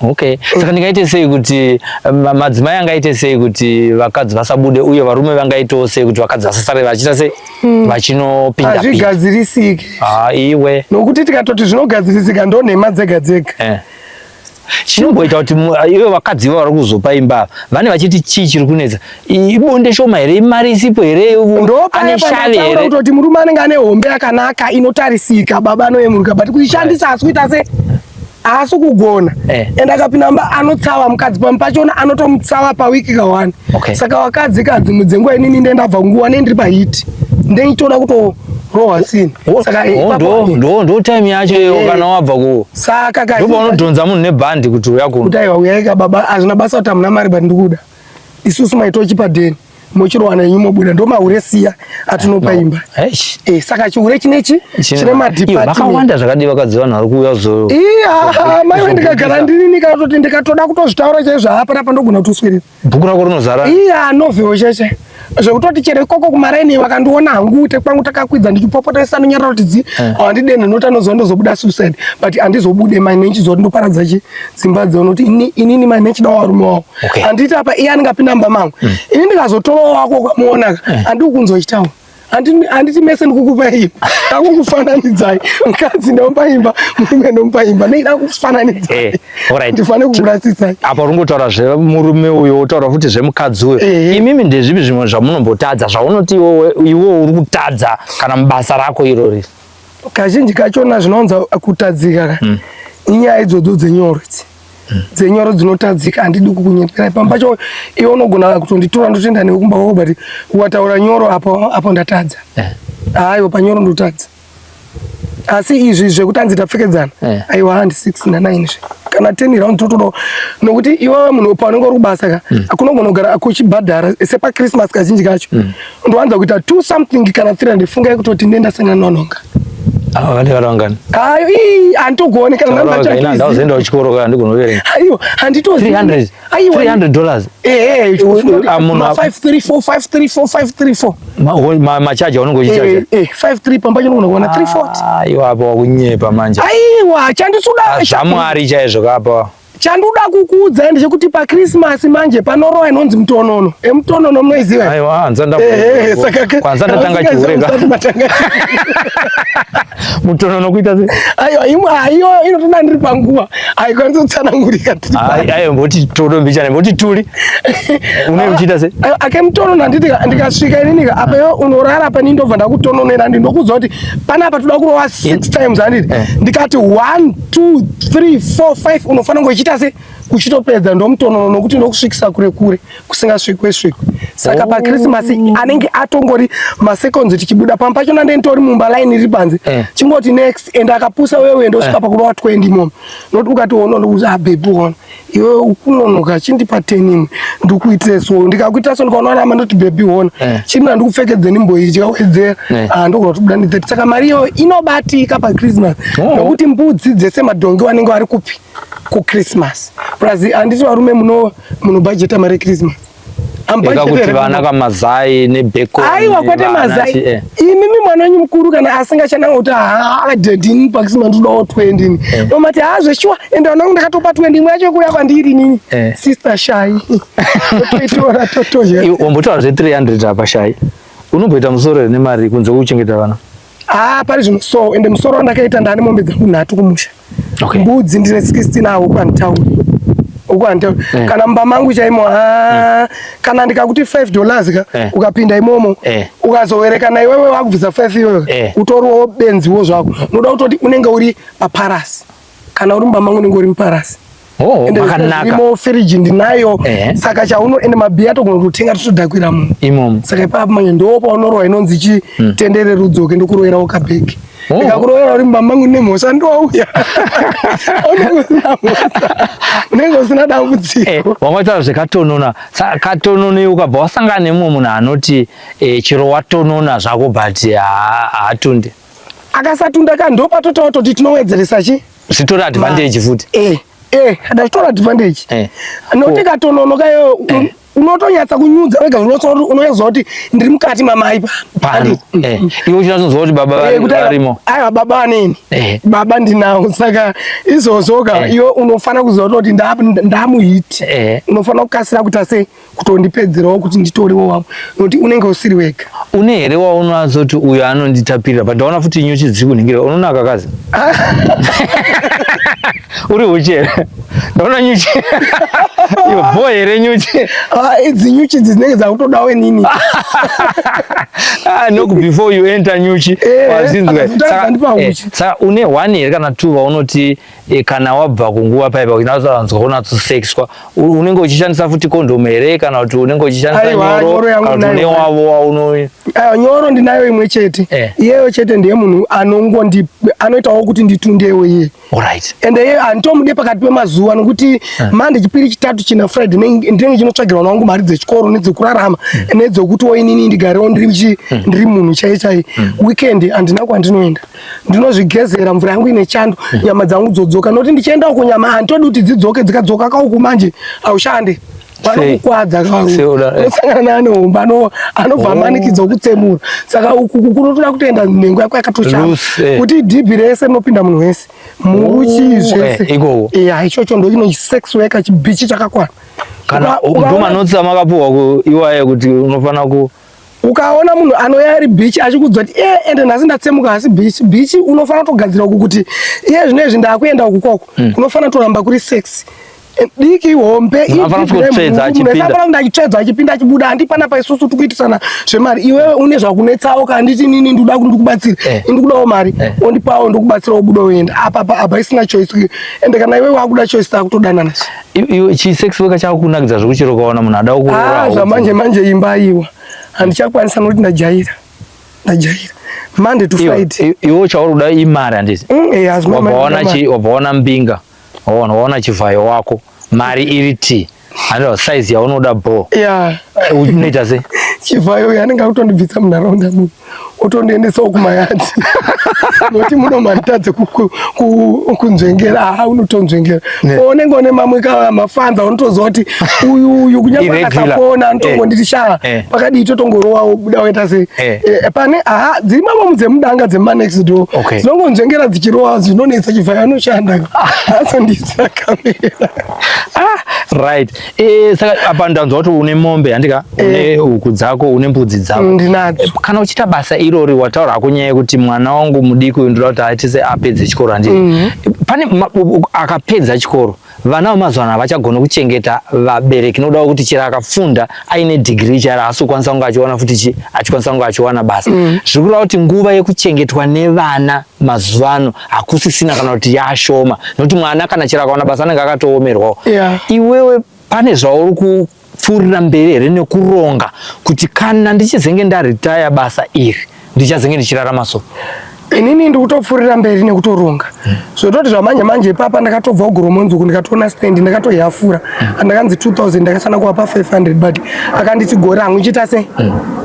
B: Okay, saka ndingaite sei kuti madzimai angaite sei kuti vakadzi vasabude uye varume vangaitewo sei kuti vakadzi vasasare vachiita sei hmm. vachinopinda
C: hazvigadzirisiki
B: ah, iwe
C: nokuti tikatoti zvinogadzirisika ndo nhema dzega dzega eh.
B: Chinomboita kuti ivo vakadzi ivo vari kuzopa imba vane vachiti chii chiri kunetsa? Ibonde shoma here? Imari isipo here? Ane shavi here?
C: Kutoti murume anenge ane hombe yakanaka inotarisika baba anoyemuruka but kuishandisa asi kuita se haasi kugona eh. And akapinda mba anotsava mukadzi pamwe pachona anotomutsava pawiki kawani okay. Saka vakadzi ka dzimwe dzenguva inini ndendabva nguva nendiri pahiti ndenditoda kutorohwa sini.
B: Saka eh, ndo ndo time yacho iyo eh. Kana wabva ku
C: saka
B: ka ndo paunodhonza munhu nebhandi kuti uya kuno
C: kuti aiwa uyaika baba hazvina basa kuti hamuna mari but ndikuda isusu maitochipa deni mochirowana yenyu mobuda ndo mahure siya atinopa imba eh, saka chihure chinechi chine
B: madepartment vakawanda zvakadii vakadzi vanhu vari kuuya zo
C: iya maiwe ndikagara ndini ndikatoti ndikatoda kutozvitaura chaizvo hapana apa ndogona kutoswerera
B: bhuku rako rinozara
C: iya novel cheshe zvekutoti chero ikoko kumaraini vakandiona hangu te kwangu takakwidza ndichipopota isanonyarara kuti dzi eh. handidenhe noti anoziva ndozobuda suicide but handizobude mai nenchizoti ndoparadza chi dzimba dzeunoti inini mai nechidawo varume wavo handiti apa iye anenge apinda mumba mangu mm. ini ndikazotorawo wako ukamuonaka mm. handii kunzochitawo handiti mese ndikukupa imba ndakukufananidzai mukadzi ndomupa imba murume ndomupa imba neida kufananidzai eh, ndifane kukurasisai
B: apa uri kungotaura zvemurume uyo wotaura futi zvemukadzi uyo eh. Imimi ndezvipi zvimwe zvamunombotadza zvaunoti iwe uri kutadza kana mubasa rako irori?
C: Kazhinji kachona zvinowanza kutadzika ka mm. Inyaya idzodzo dzenyoro idzi mm. Dzenyoro dzinotadzika handidi kukunyepera pamba pacho iwe unogona kutonditora ndotoenda newe kumba kwako but ukataura nyoro apo apo ndatadza eh. Aiwa panyoro ndotadza asi izvi zvekuti anzi tapfekedzana eh. Aiwa handi 6 na 9 zve kana 10 round totoda nokuti iwewe munhu paunenge uri kubasa ka mm. Akunogona kugara kuchibhadhara sepachristmas kazhinji kacho mm. Ndowanza kuita 2 something kana 300 fungai kutoti ndenda sangana nononga.
B: Ava vane vana vangani?
C: Ayo ii handitogone kana
B: namba chacho. Ndazoenda kuchikoro kana ndigonoverenga.
C: Aiwa handitozivi.
B: 300. Aiwa 300 dollars.
C: Eh eh 5 3 4 5 3 4 5 3
B: 4. Machaja unenge uchichaja.
C: Eh eh 5 3 pamba chino unoona 340.
B: Aiwa apa wakunyepa manje.
C: Aiwa chandisuda
B: zvamwari chaizvo kapa.
C: Chandoda kukuudzai ndechekuti paChristmas manje panorowa inonzi mutonono. Emutonono munoiziva?
B: Aiwa, hanza nda. Eh,
C: saka
B: kwanza ndatanga chihure ka. Mutonono kuita sei?
C: Aiwa, imwe aiyo inotoda ndiri panguva. Haikwanisi kutsanangurika
B: tiri. Aiwa, mboti todo mbichana, mboti tuli. Une uchiita sei?
C: Aiwa, ake mutonono handiti ndikasvika inini apa iwe unorara pani ndobva ndakutononera ndi ndokuudza kuti panapa toda kurova 6 times handiti. Eh. Ndikati 1 2 3 4 5 unofanira kunge uchiita se kuchitopedza ndomutonono nokuti ndokusvikisa kure kure kusingasvikwe svikwe saka oh. Pachristmas anenge atongori maseconds tichibuda pamwe pachona ndenditori mumba line iri panze eh. Chingoti next and akapusa wewe ndosvika eh. Pakurova 20 momo noti ukati ono ndokuti ah baby ona iwe ukunonoka chindipa 10 imwe ndikuitire so ndikakuitira so ndikaona rama ndoti baby hona eh. Chimina ndikupfekedze nimbo iyi chikawedzera eh. Ah ndogona kubuda ndi 30 saka mari iyoyo inobatika pa Christmas oh. Nokuti mbudzi dzese madhongi vanenge vari kupi ku Christmas plus handiti varume muno munobhajeta mari Christmas
B: kuti vana kamazai nebacon.
C: Aiwa kwete mazai eh. Imimi mwana wenyu mukuru kana asingachananga kuti haa daddy ini pakisima ndinodawo 20 ini eh. Nomati haa zveshuwa ende vana vangu ndakatopa 20 imwe yacho kuuya kwandiri inini eh. Sister Shai totoitora totoya.
B: Wambotaura zve 300 apa Shai unomboita musoro here nemari kunze kwekuchengeta vana?
C: Ah, pari zvino so ende musoro wandakaita ndane mombe dzangu nhatu kumusha. Okay. Mbudzi ndine 16 awo kwanditauri. Uko handitauri. Eh. Kana mumba mangu chaimo ah, eh. Kana ndikakuti 5 dollars ka eh. Ukapinda imomo eh. Ukazowerekana iwewe wakubvisa 5 iyoyo eh. Utoriwo benziwo zvako. Unoda kutoti unenge uri paparasi. Kana uri mumba mangu unenge uri muparasi.
B: Oh, makanaka.
C: Imo fridge ndinayo. Eh. Saka chauno ende mabhiya togona kutenga totodhakwira munhu.
B: Imomo.
C: Saka ipapo manje ndo paunorwa inonzi chi mm. tendere rudzoke ndokuroyerawo kabhegi. Oh. Ndikakuroyera uri mumba mangu nemhosva ndouya. Unenge usina mhosva. Unenge usina dambudziko.
B: Eh, wamataura zvekatonona. Saka katonona iwe ukabva wasangana nemumwe munhu anoti eh, chero watonona zvako but haatunde.
C: Akasatunda ka ndopatotaura toti tinowedzeresa chi?
B: Zvitora advantage futi.
C: Eh, eh, ndachitora advantage. Eh. Nokuti katononoka iwe eh. Unotonyatsa kunyudza wega unonyatsoziva kuti ndiri mukati mamai
B: pano. Eh. Iwe uchinyatsonzwa kuti baba eh, varimo.
C: Aiwa baba aneni. Eh. Baba ndinawo saka izvozvo ka iwe unofanira kuziva kuti ndamuhiti. Unofanira kukasira kuita sei kutondipedzerawo kuti nditoriwo wamwe nokuti unenge usiri wega.
B: Une here waunozoti uyo anonditapirira but ndaona futi nyuchi dziri kunhingira unonaka kazi. Uri huchi here? Ndaona nyuchi. Iwe bho here nyuchi?
C: Ah, idzi nyuchi idzi dzinenge dzakutodawo inini.
B: Ah, knock before you enter nyuchi.
C: Eh,
B: Wazinzwa.
C: akazotanga
B: Saka
C: kundipa
B: eh,
C: huchi.
B: saka une one here kana two vaunoti eh, kana wabva kunguva paipa unatsanzwa kunatsosexwa unenge uchishandisa futi condom here kana kuti unenge uchishandisa
C: Aiwa,
B: nyoro
C: nyoro yangu
B: kana kuti une
C: nayo.
B: wavo wauno
C: Ayo, nyoro ndinayo imwe chete.
B: Eh.
C: Iyeyo chete ndiye munhu anongondi anoitawo kuti nditundewo iye.
B: Alright.
C: Ende iye handitomude pakati pemazuva nokuti Monday, Chipiri, Chitatu, China, Friday ndinenge chinotsvagirwa wangu mari dzechikoro nedzekurarama nedzekutiwo inini ndigarewo ndiri munhu chai chai. Weekend handina kwandinoenda, ndinozvigezera mvura yangu ine chando, nyama dzangu dzodzoka, nokuti ndichienda uko nyama handitodi kuti dzidzoke, dzikadzoka kauku manje haushandi, vanokukwadza.
B: Sei uda- eh.
C: Unosangana neane hombe anobva amanikidza kutsemura, saka uku kunotoda kutoenda nhengo yako yakatoshama
B: Loose, eh.
C: kuti dhibhi rese rinopinda munhu wese, muruchi,
B: Oh,
C: zvese.
B: eh, ikoko.
C: Ya, ichocho ndo chino sex worker, chibhichi chakakwana.
B: Kana
C: Ukaona
B: ndo manotsi amakapuhwa kuiwaya kuti unofana ku
C: Ukaona munhu anouya ari bhichi achikudza kuti e ende nhasi ndatsemuka, asi bhichi bhichi, unofanira kutogadzira uku kuti iye zvino izvi ndakuenda uku koko kunofanira kutoramba kuri sex. Eh, diki hombe.
B: Munhu anofanira kutsvedza achipinda.
C: Munhu kunge achitsvedza achipinda achibuda. Handi panapa isusu tikuitisana zvemari, iwewe une zvakunetsawo, kanditi nini ndikuda kuti ndikubatsire, ndikudawo mari, ondipawo, ndokubatsira, wobuda woenda. Apa apa apa isina choice, ende kana iwewe wakuda choice, takutodanana.
B: Iwe chi sex worker chakunakidza zvekuchero ukaona munhu ada
C: Ah,
B: kuroora?
C: Zvamanje manje imba iwa handichakwanisa nokuti ndajaira, ndajaira Monday to Friday.
B: Iwe chauri kuda imari, handiti?
C: Eh, hazvina
B: Wabva
C: mari,
B: waona
C: mari.
B: wabva waona mbinga, waona waona chivhayo wako, mari iri t handiti, size yaunoda bho?
C: Ya.
B: Unoita sei?
C: Chivhayo uyo anenge akutondibvisa munharaunda muno, otondiendesawo kumayadhi, nokuti muno manditadze kunzvengera. Ha, unotonzvengera. Unenge une mamwe mafanza unotoziva kuti uyu uyu kunyange
B: Irregular.
C: akasafona anotongonditi shaa pakadii, totongorowawo, buda waita sei. Eh, pane aha dziri mamomu dzemudanga dzemanext door dzinongonzvengera dzichirowa, zvinonetsa. Chivhayo anoshanda, asondisa kamera.
B: Ah, right. Eh, saka apa ndanzwa kuti une mombe, handika? Une huku dzako, une mbudzi dzako.
C: Ndinadzo.
B: Eh, kana uchiita basa irori, wataura hako nyaya yekuti mwana wangu mudiki uyu ndoda kuti aitise apedze chikoro, handii? Pane akapedza chikoro, vana vemazuva ano havachagoni kuchengeta vabereki nokuda kwekuti chero akafunda aine dhigiri charo, haasi kukwanisa kunge achiwana futi achikwanisa kunge achiwana basa. Zviri kureva kuti nguva yekuchengetwa nevana mazuva ano hakusisina, kana kuti yashoma, nokuti mwana kana chero akawana basa anenge akatoomerwawo. Iwewe pane zvauri kupfuurira mberi here nekuronga kuti kana ndichizenge ndaritaya basa iri, ndichazenge ndichirarama so?
C: Inini ndikutopfuurira mberi nekutoronga, zvototi zvamanje manje ipapa ndakatobva kuGoromonzi uku, ndikatoona stand, ndakatoyafura, andakanzi 2000, ndakasana kuvapa 500, but akanditi gore hangu ichiita sei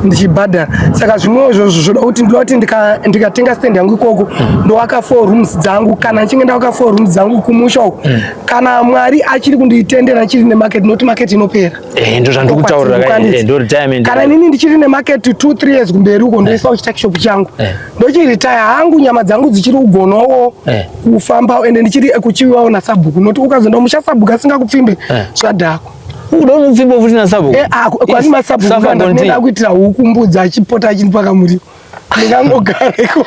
C: ndichibhadhara. Saka zvimwewo izvozvo zvoda kuti ndoda kuti ndikatenga stand yangu ikoko, ndowaka four rooms dzangu. Kana ndichinge ndawaka four rooms dzangu kumusha uku, kana Mwari achiri kunditendera achiri nemarket, nokuti market inopera.
B: Eh, ndo zvandikutaurira ka,
C: Ukanditi.
B: ndo retirement.
C: Kana inini ndichiri nemarket 2 3 years kumberi uko, ndoisawo chituckshop changu, ndochiritaya hangu, nyama dzangu dzichiri kugonawo kufamba, ende ndichiri kuchiwiwawo nasabhuku, nokuti ukazoenda musha sabhuku asingakupfimbe, zvadhakwa.
B: Uda unopfimba futi nasabhuku?
C: Eh, ah, kwani masabhuku
B: Suffer
C: kana
B: continue.
C: ndinoda kuitira huku, mbudzi, achipota achindipa muriwo, ndingangogareko.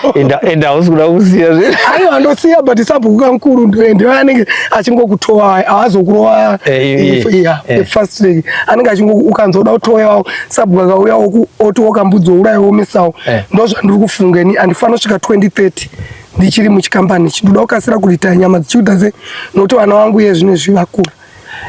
B: Enda hausi kuda kusiya zve?
C: Aiwa, ndosiya, but sabhuku kamukuru ndiyo anenge achingokutowa, haazokurova.
B: Eh,
C: Fast track anenge achingo ukanzoda kutoyawo, sabhuku akauyawo otiwo kambudzi ourayawo omisawo. Ndo zvandiri kufunga ini, handifanira kusvika 2030 ndichiri muchikambani ichi. Ndoda kukasira kuritaya nyama dzichiuta sei, nokuti vana vangu iye zvino izvi vakura,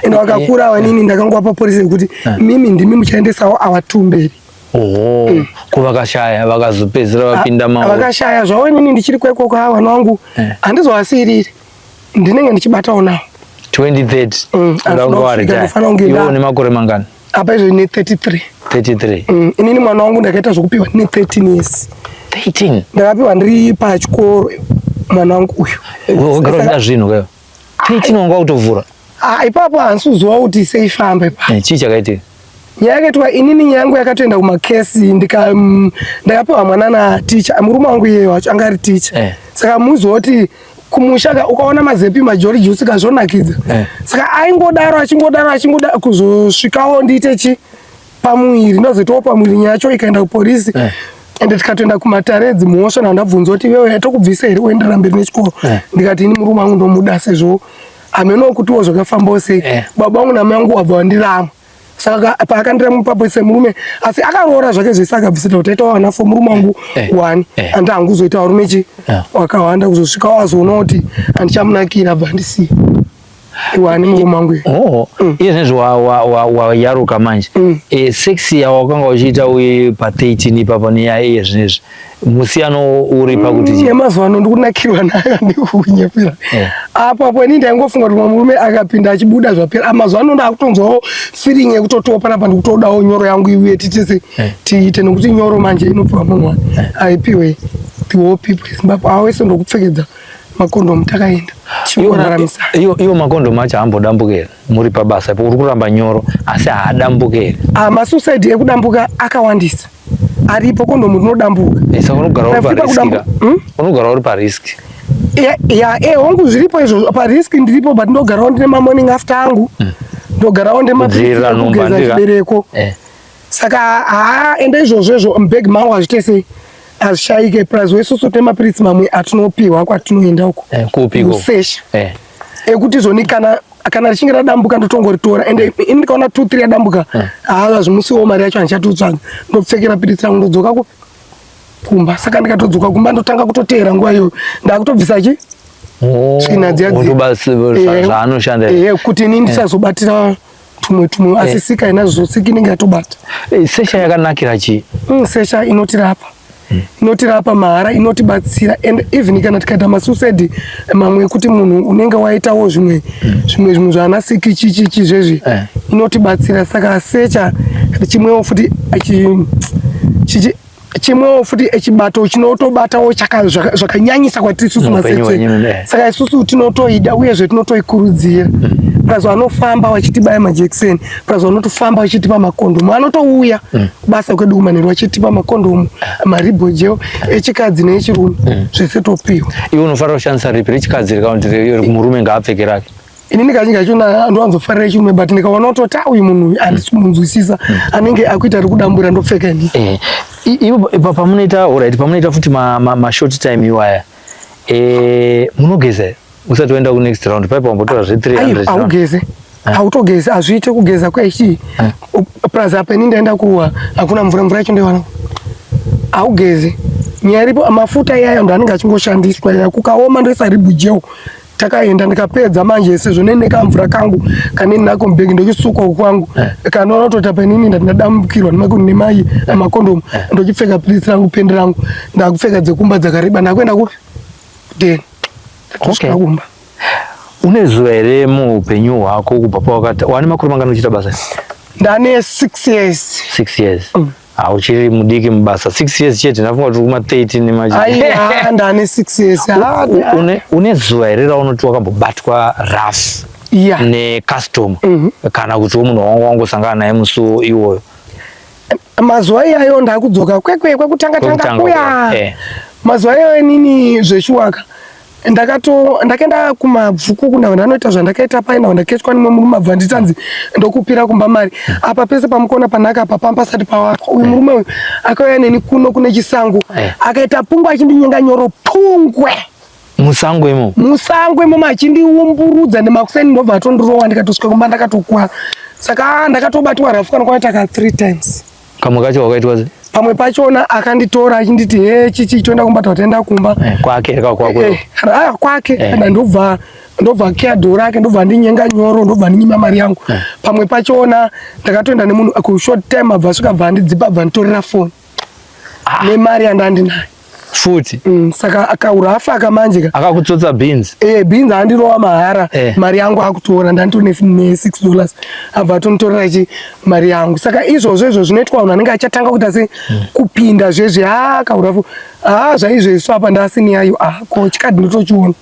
C: ende vakakura vanini ndakangowapa policy yekuti mimi ndimi muchaendesawo awa two mberi.
B: Oho, ko vakashaya, vakazopedzisira vapinda mauri?
C: Vakashaya zvavo, inini ndichiri kwekoko, ha, vana vangu handizovasiyiriri, ndinenge ndichibatawo navo.
B: 2030 uda
C: Handifuna
B: kunge
C: kusvika,
B: waretire.
C: ndofanira kunge
B: Iwe une makore mangani?
C: Apa izvo ine 33.
B: 33.
C: Inini mwana wangu ndakaita zvokupiwa ndine 13 years.
B: 13?
C: Ndakapiwa ndiri pachikoro mwana wangu uyu.
B: Wagara uchida zvinhu kayo, 13 wanga wakutovhura?
C: Ah, ipapo handisi kuziva kuti seifamba ipapo.
B: Eh, chii chakaitika?
C: Nyaya yakaitwa, inini nyaya yangu yakatoenda kumakesi, ndakapiwa mwana naticha, murume wangu iyeyo wacho anga ari ticha. Saka muzoti kumusha ukaona mazepi majori juice kazvonakidza. Saka aingodaro achingodaro achingodaro kuzosvikawo ndiite chi pamuviri, ndozoitawo pamuviri, nyaya yacho ikaenda kupolisi. Ende tikatoenda kumatare edzimhosva, ndandabvunza kuti iwewe tokubvisa here uenderera mberi nechikoro? Ndikati ini murume wangu ndomuda sezvo Hameno kutiwo zvakafambawo sei. Baba vangu namai vangu wabva vandirama. Saka paakandirama ipapo semurume, asi akaroora zvake zvese akabvisira kuti aita wana fo murume wangu wani. Andi hangu kuzoita varume chi wakawanda kuzosvika wazoona kuti handichamunakira abva andisiya. Wani murume wangu.
B: Oh, iye zvinezvi wayaruka manje. Sex yawakanga uchiita uye pa 13 ipapo neya iye zvinezvi. Musiyano uri pakuti chii?
C: Yemazuva ano ndikunakirwa nayo ndikukunyepera. Apo apo ini ndaingofunga kuti murume akapinda achibuda zvapera. Mazuva ano ndakutonzwawo feeling yekutotiwo panapa ndikutodawo nyoro yangu iuye titese tiite nekuti nyoro manje inopiwa munhu wani. Haipiwe the whole people Zimbabwe. Avo wese ndokupfekedza makondomu takaenda. Tichingoraramisana.
B: Iwo makondomu acho haambodambuki here? Muri pabasa ipo uri kuramba nyoro asi haadambuki here?
C: Ah, masuicide ekudambuka akawandisa. Aripo kondomu rinodambuka.
B: Saka unogara uri parisk. Unogara uri parisk.
C: Ya, hongu zviripo izvo parisk ndiripo but ndogarawo ndine ma morning after angu. Ndogarawo ndine
B: mapiritsi
C: ekugeza chibereko. Saka haa ende izvozvo izvo mubag mangu hazviite sei hazvishaike plus wesusu tine mapiritsi mamwe atinopiwa kwatinoenda uko.
B: Kupi
C: iko? Kusesha. Ekuti zvoni kana richinge radambuka ndotongoritora ende ini ndikaona 2 3 yadambuka haa zvimusiwo mari yacho handichatotsvaga ndopfekera piritsi rangu ndodzoka kupi kumba. Saka ndikatodzoka kumba ndotanga kutoteera nguva iyoyo ndakutobvisa chi tsvina dziya
B: dziya zvaanoshanda
C: kuti ini ndisazobatira tumwe tumwe asi sika inazvo sika inenge yatobata.
B: Sesha yakanakira chii?
C: Sesha inotirapa. Inotirapa mahara, inotibatsira and even kana tikaita masuicide mamwe ekuti munhu unenge waitawo zvimwe zvimwe zvimwe zvaana siki chichichi zvezvi inotibatsira. Saka secha chimwewo futi chimwewo futi chibato chinotobatawo zvakanyanyisa kwatiri isusu maseche. Saka isusu tinotoida uyezve tinotoikurudzira. Plus vanofamba vachitibaya majekiseni, plus vanotofamba vachitipa makondomu, vanotouya kubasa kwedu kumanheru vachitipa makondomu, maribo gel echikadzi neechirume, zvese topiwa.
B: Iwe unofanira kushandisa ripi, rechikadzi kana kuti murume ngaapfeke rake?
C: Inini kazhinji kacho ndowanzofarira chirume but ndikaona kutoti uyu munhu handisi kumunzwisisa anenge akuita ari kudambura ndopfeka ini.
B: Ivo pamunoita alright, pamunoita futi ma short time iwaya munogeza here usati waenda ku next round? Paipa wambotora zve 300.
C: Haugeze. Hautogezi, hazviite kugeza kwaichi. Plus apa ini ndaenda kuwa hakuna mvura, mvura yacho ndoiwana. Haugezi. Nyaya iripo mafuta iyayo ndo anenge achingoshandiswa iya kukaoma ndoisa ribu gel. Takaenda ndikapedza manje sezvo nene kamvura kangu kaneni nako mubhegi ndochisuka uku kwangu kanoona kutoti apa inini ndati ndadambukirwa nemai makondomu ndochipfeka piritsi rangu pendi rangu ndakupfeka dzekumba dzakareba ndakuenda kupi kudeni ndakutosvika kumba.
B: Une zuva here muupenyu hwako kubva pawakati wane makore mangani uchiita basa?
C: Ndane 6 years.
B: 6 years. Uchiri mudiki mubasa. 6 years chete, ndafunga kuti kuma 13 nemachi.
C: Aiwa, ndane 6 years.
B: Une zuva here raunoti wakambobatwa rough necustomer kana kuti munhu wangu wangosangana naye musi iwoyo?
C: Mazuva iyayo ndakudzoka kwekwe kwekutanga tanga kuya. Mazuva iyayo inini zveshuwaka ndakaenda kumabvuku kuna ndanoita zvandakaita pai nawo ndaketwa nemwe murume abva nditanzi ndokupira kumba mari apa pese pamukona panaka apa pamba pasati pawakwa uyu murume uyu akauya neni kuno kune chisango akaita pungwe achindinyenga nyoro pungwe
B: musango imomo
C: musango imomo achindiumburudza nemakuseni ndobva atondirowa ndikatosvika kumba ndakatokwara saka ndakatobatwa rafu kana kwaita ka 3 times.
B: Kamwe kacho wakaitwa sei?
C: Pamwe pachona akanditora achinditi he chichi toenda kumba tataenda kumba
B: kwake ka kwako
C: kwake ndobva ndobva kia dhora rake ndobva ndinyenga nyoro ndobva ndinyima mari yangu. Pamwe pachona ndakatoenda nemunhu ku short time abva asvika bva andidzipa bva nditorera phone nemari yandandinayo
B: futi.
C: Saka akaura afa akamanje ka
B: akakutsotsa beans.
C: Beans andirowa mahara mari yangu akutora ndanditone ne $6 abva atonditorera chi mari yangu. Saka izvozvo izvo zvinoitwa vanhu vanenge achatanga kuita se kupinda zvezvi akaura fu zvaizvezvi apa ndasini yayo ko chikadhi ndotochiona.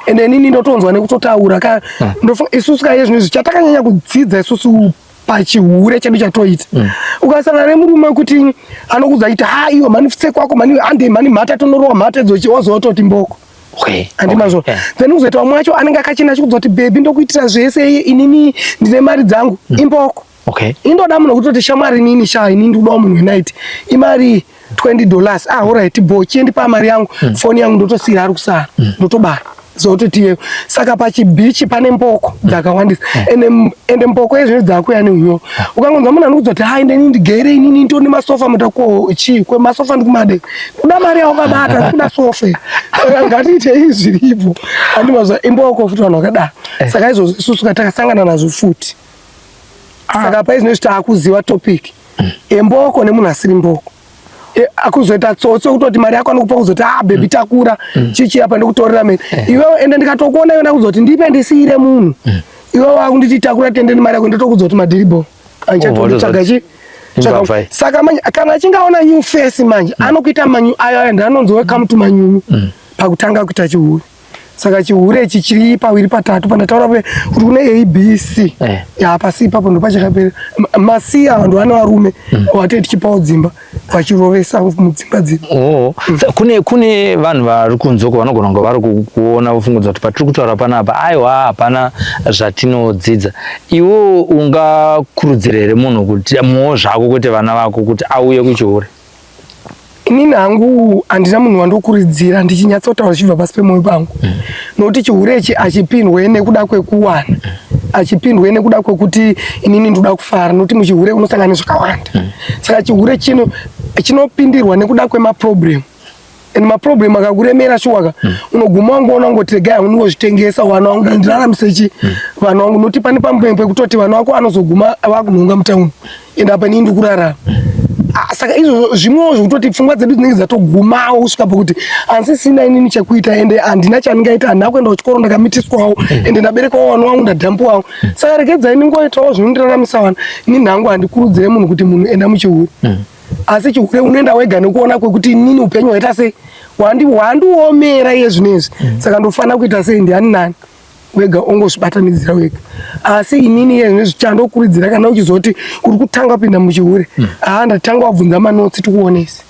C: Ende inini ndotonzwa nekutotaura ka ndofunga isusu ka izvi chatakanyanya kudzidza isusu pachihure chedu chatoita. Ukasangana nemurume kuti anokuudza achiti ha iwe mhani pfutse kwako mhani ande mhani mhata tonorowa mhata idzochi wazototi mboko. Handi mazvo. Then uzoita vamwe vacho anenge akachena achikuudza kuti baby ndokuitira zvese inini ndine mari dzangu imboko. Indoda munhu kutoti shamwari inini sha inini ndikudawo munhu wenight imari $20 alright bo chiendipa mari yangu phone yangu ndotosiira ari kusara ndotobara. Zototi saka pachibhichi pane mboko dzakawandisa ende ende mboko yezvino dzakuya neunyoro. Ukangonzwa munhu anokuzoti hai ndeni ndigere inini ndone masofa mutako chii kwemasofa ndikumade. Kuda mari yawakabata kuda sofa. Saka ngatiitei zviripo. Andimazwa imboko futi vanhu vakadaro. Saka izvozvo isusu takasangana nazvo futi. Saka paizvinezvi taakuziva topic yemboko nemunhu asiri mboko. E, akuzoita tsotso kutoti mari yako anokupa kuzoti ah baby takura chichi apa ndikutorera mene iwewe ende ndikatokuona iwe ndakuzoti ndipe ndisiire munhu iwewe wakunditi takura tende nemari yako ndotokudza kuti madhiribo andichatotsvaga chi
B: Imbavha iyi.
C: saka manje kana achinge aona new face manje anokuita manyu ayo ayo ndanonzi welcome to manyunyu pakutanga kuita chihure. Saka chihure ichi chiri pawiri patatu pandataura pe kuti kune A B C. Ya pasi ipapo ndopachakapera. Masi ava ndo vane varume watee tichipawo dzimba vachirovesa mudzimba dzino.
B: Oh. Kune vanhu vari kunze uko vanogona kunge vari kuona vofungudza kuti patiri kutaura panapa aiwa hapana zvatinodzidza. Iwe ungakurudzira here munhu kuti muwo zvako kwete vana vako kuti auye kuchihure?
C: Inini hangu handina munhu wandokuridzira ndichinyatsotaura zvichibva pasi pemwoyo pangu nokuti chihure ichi achipindwe nekuda kwekuwana achipindwe nekuda kwekuti inini ndoda kufara nokuti muchihure unosangana nezvakawanda saka chihure chino chinopindirwa nekuda kwemaproblem and maproblem akakuremera shuwaka unoguma wangoona ungoti regai hangu ndingozvitengesa vana vangu ndiraramise chi vana vangu nokuti pane pamwe pekutoti vana vako anozoguma vakunhonga mutauni and apa inini ndikurarama. Ah, saka izvozvo zvimwewo zvekutoti pfungwa dzedu dzinenge dzatogumawo kusvika pakuti handisisina inini chekuita ende handina chandingaita handina kuenda kuchikoro ndakamitiswawo ende ndaberekawo vana vangu ndadhampuwawo saka regedzai ndingoitawo zvinondiraramisa vana. Inini hangu handikurudzire munhu kuti munhu enda muchihure asi chihure unoenda wega nekuona kwekuti inini upenyu hwaita sei hwandiomera iye zvinezvi saka ndofanira kuita sei ndiani nani wega ongozvibatanidzira wega asi inini iye zvinezvi chandokurudzira kana uchizoti uri kutanga kupinda muchihure haa ndatanga wabvunza manotsi tikuonese.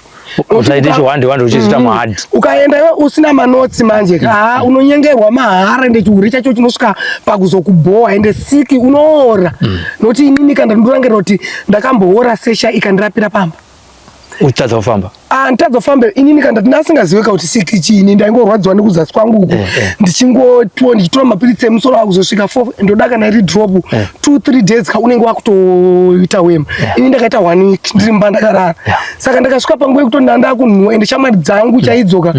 B: Usaite chihwande hwande uchiziita muhadhi.
C: Ukaenda iwe usina manotsi manje haa unonyengerwa mahara ende chihure chacho chinosvika pakuzokubhowa ende siki unoora nokuti inini kana ndorangarira kuti ndakamboora sesha ikandirapira pamba.
B: Uchitadza kufamba?
C: Ah, nditadza kufamba inini kana ndasingazive kuti siki chiini ndaingorwadziwa nekuzasi kwangu uku ndichingotiwo ndichitora mapiritsi emusoro akuzosvika 4 ndoda kana iri drop 2 3 days ka unenge wakutoita wema. Ini ndakaita 1 week ndiri mumba ndakarara. Saka ndakasvika panguva yekuti ndandakunhuwa ende shamwari dzangu chaidzoka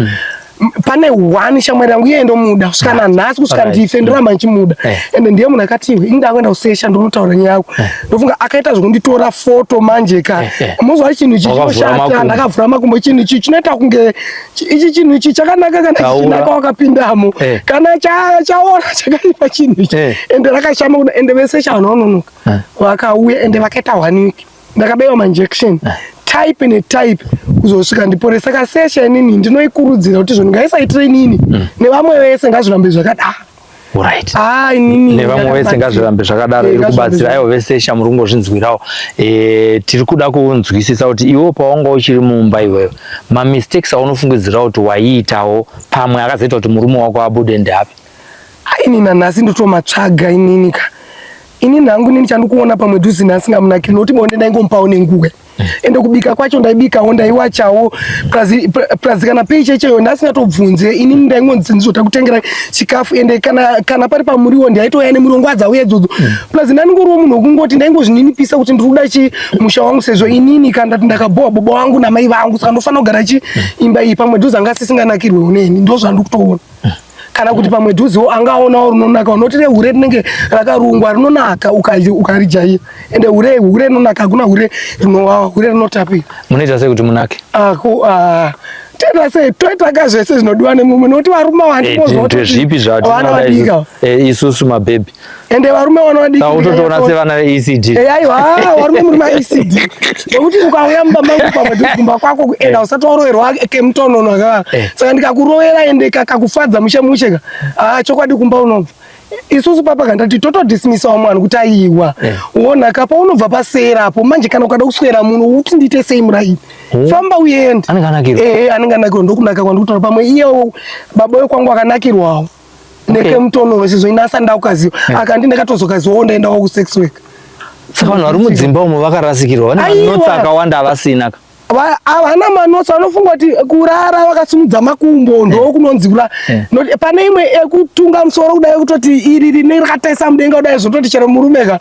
C: pane one shamwari yangu iye ndomuda kusvika nanhasi kusvika ndife ndoramba ndichimuda ende ndiye munhu akati iwe ini ndakuenda kusesha ndonotaura nyaya yako ndofunga akaita zvekunditora foto manje ka mozwa chinhu ichi chinoshata ndakavhura makumbo chinhu ichi chinoita kunge ichi chinhu ichi chakanaka kana chichinaka wakapindamo kana chaora chakaipa chinhu ichi ende rakashama kuda ende vesesha vanhu vanonoka vakauya ende vakaita one week ndakabaiwa mainjection type netype kuzosvika ndipore. Saka sesha inini ndinoikurudzira kuti zvonhu ngaisaitire inini nevamwe vese ngazvirambe zvakadaro.
B: Right.
C: Ah, inini
B: nevamwe vese ngazvirambe zvakadaro, iri kubatsira. Aiwa vesesha muri kungozvinzwirawo. Tiri kuda kunzwisisa kuti iwe pawanga uchiri mumba iwewe mamistakes aunofungidzira kuti waiitawo pamwe akazoita kuti murume wako abude ndeapi?
C: Ini nanhasi ndotomatsvaga inini ka. Ini hangu inini chandikuona pamwe dhuzi nhasi ngamunakiri nokuti bonde ndaingomupawo nenguwe ende kubika kwacho ndaibikawo ndaiwachawo plus kana pay chaicho ndasingatobvunze inini ndaingonzi ndizota kutengera chikafu ende kana pari pamuriwo ndaitouya nemuriwo nguva dzauya idzodzo plus ndandingoriwo munhu wekungoti ndaingozvininipisa kuti ndiri kuda chi musha wangu sezvo inini kana ndati ndakabhowa baba wangu namai vangu saka ndofanira kugara chi imba iyi pamwe dhuzi anga asisinganakirwewo neni ndozvandikutoona. Kana kuti pamwe dhuziwo angaonawo rinonaka unoti rehure rinenge rakarungwa rinonaka ukarijaira ende hure hure rinonaka hakuna hure rinowawa hure rinotapira.
B: Munoita sei kuti munake?
C: Toita sei toita ka zvese zvinodiwa nemumwe nokuti varume
B: vandimozvazvipi zvatinoda isusu mabhebhi
C: ende varume vana vadiki
B: utotoona sevana veECD.
C: Aiwa varume muri maECD nekuti ukauya mumba mangu pamwe kumba kwako kuenda usati waroverwa kemutonono akavaka saka ndikakurovera ende kakakufadza mushe mushe ka ah chokwadi kumba unobva isusu papa kandati totodismisawo mwana kuti aiwa uona ka paunobva pasera apo manje kana ukada kuswera muno uti ndiite sei muraini famba uende
B: anenge anakirwa
C: anenge anakirwa ndokunaka kwandikutaura pamwe iye baba wekwangu akanakirwawo nekemutonono sezvo ini asati ndakukaziva akandi ndakatozokazivawo ndaendawo kusex work.
B: Saka vanhu vari mudzimba umo vakarasikirwa vane manotsi akawanda avasina ka.
C: Havana manotsi, vanofunga kuti kurara vakasimudza makumbo ndo kunonzi kurara. Pane imwe ekutunga musoro kudai kutoti iri rine rakatarisa mudenga kudai, zvototi chero murume ka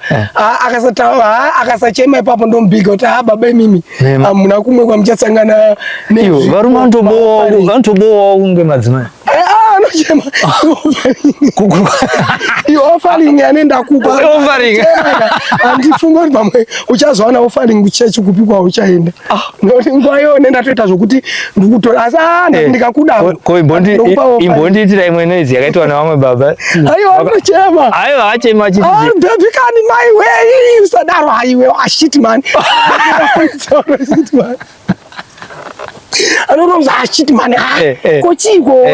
C: akasachema ipapo ndomubhiga kuti ha baba imimi hamuna kumwe kwamuchasangana.
B: Ivo varume vanotobowawo kunge madzimai.
C: Anochema iyo offering ane ndakupa.
B: Offering.
C: Handifunga kuti pamwe uchazowana offering kuchechi kupi kwauchaenda, nokuti nguva iyone ndatoita zvokuti ndikutora, asi ndikakuda
B: Ko
C: ndokupa offering.
B: Imbondiitira imwe noise yakaitwa nevamwe baba.
C: Aiwa, anochema.
B: Aiwa, achema achiti
C: Ah, baby kani, mai wei, usadaro, aiwe, ah, shit man, shit man, anotonza, ah, shit man, ah, ko chiko?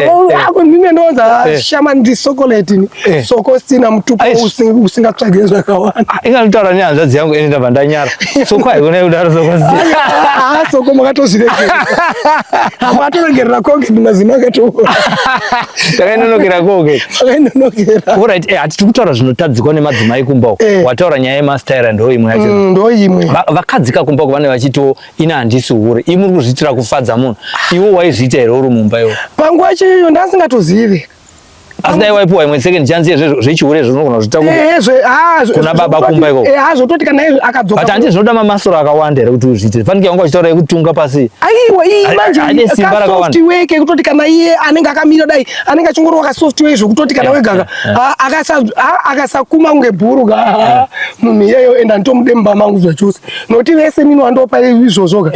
C: Ako ndine ndonza, shama, ndisokoleti ni soko sina mutupo usingatsvage zvakawanda.
B: Ah, inganotaura nehanzvadzi yangu ene, ndabva ndanyara. Soko haikona kudaro, soko.
C: Ah, soko makatozviregerera, hamatoregerera Colgate, mazino akatoora.
B: Takainonokera koke.
C: Makainonokera.
B: Alright, hatiti kutaura zvinotadzikwa nemadzimai kumba uko. Wataura nyaya yemastaira, ndo imwe yacho.
C: Ndo imwe.
B: Vakadzi kakumba uko vane vachitiwo ina handisi hure, imi muri kuzviitira kufadza munhu. Iwo waizviita here uri mumba iwo?
C: Panguva yacho iyoyo ndasingatozivi.
B: Asi dai waipiwa imwe second chance zvechihure zvinogona kuzviita kuna baba kumba ikoko.
C: Zvototi kana iye akadzoka.
B: But handiti zvinoda mamasoro akawanda here kuti uzviite? Fanike wanga uchitaura yekutunga pasi.
C: Aiwa, iyi manje
B: Haide simba rakawanda.
C: Kasoftware kekutoti kana iye anenge akamira dai, anenge achingorova kasoftware, zvekutoti kana wega akasakuma kunge bhuru ka munhu iyeyo, enda nditomude mumba mangu zvachose, nokuti vese mini wandopa izvozvo ka.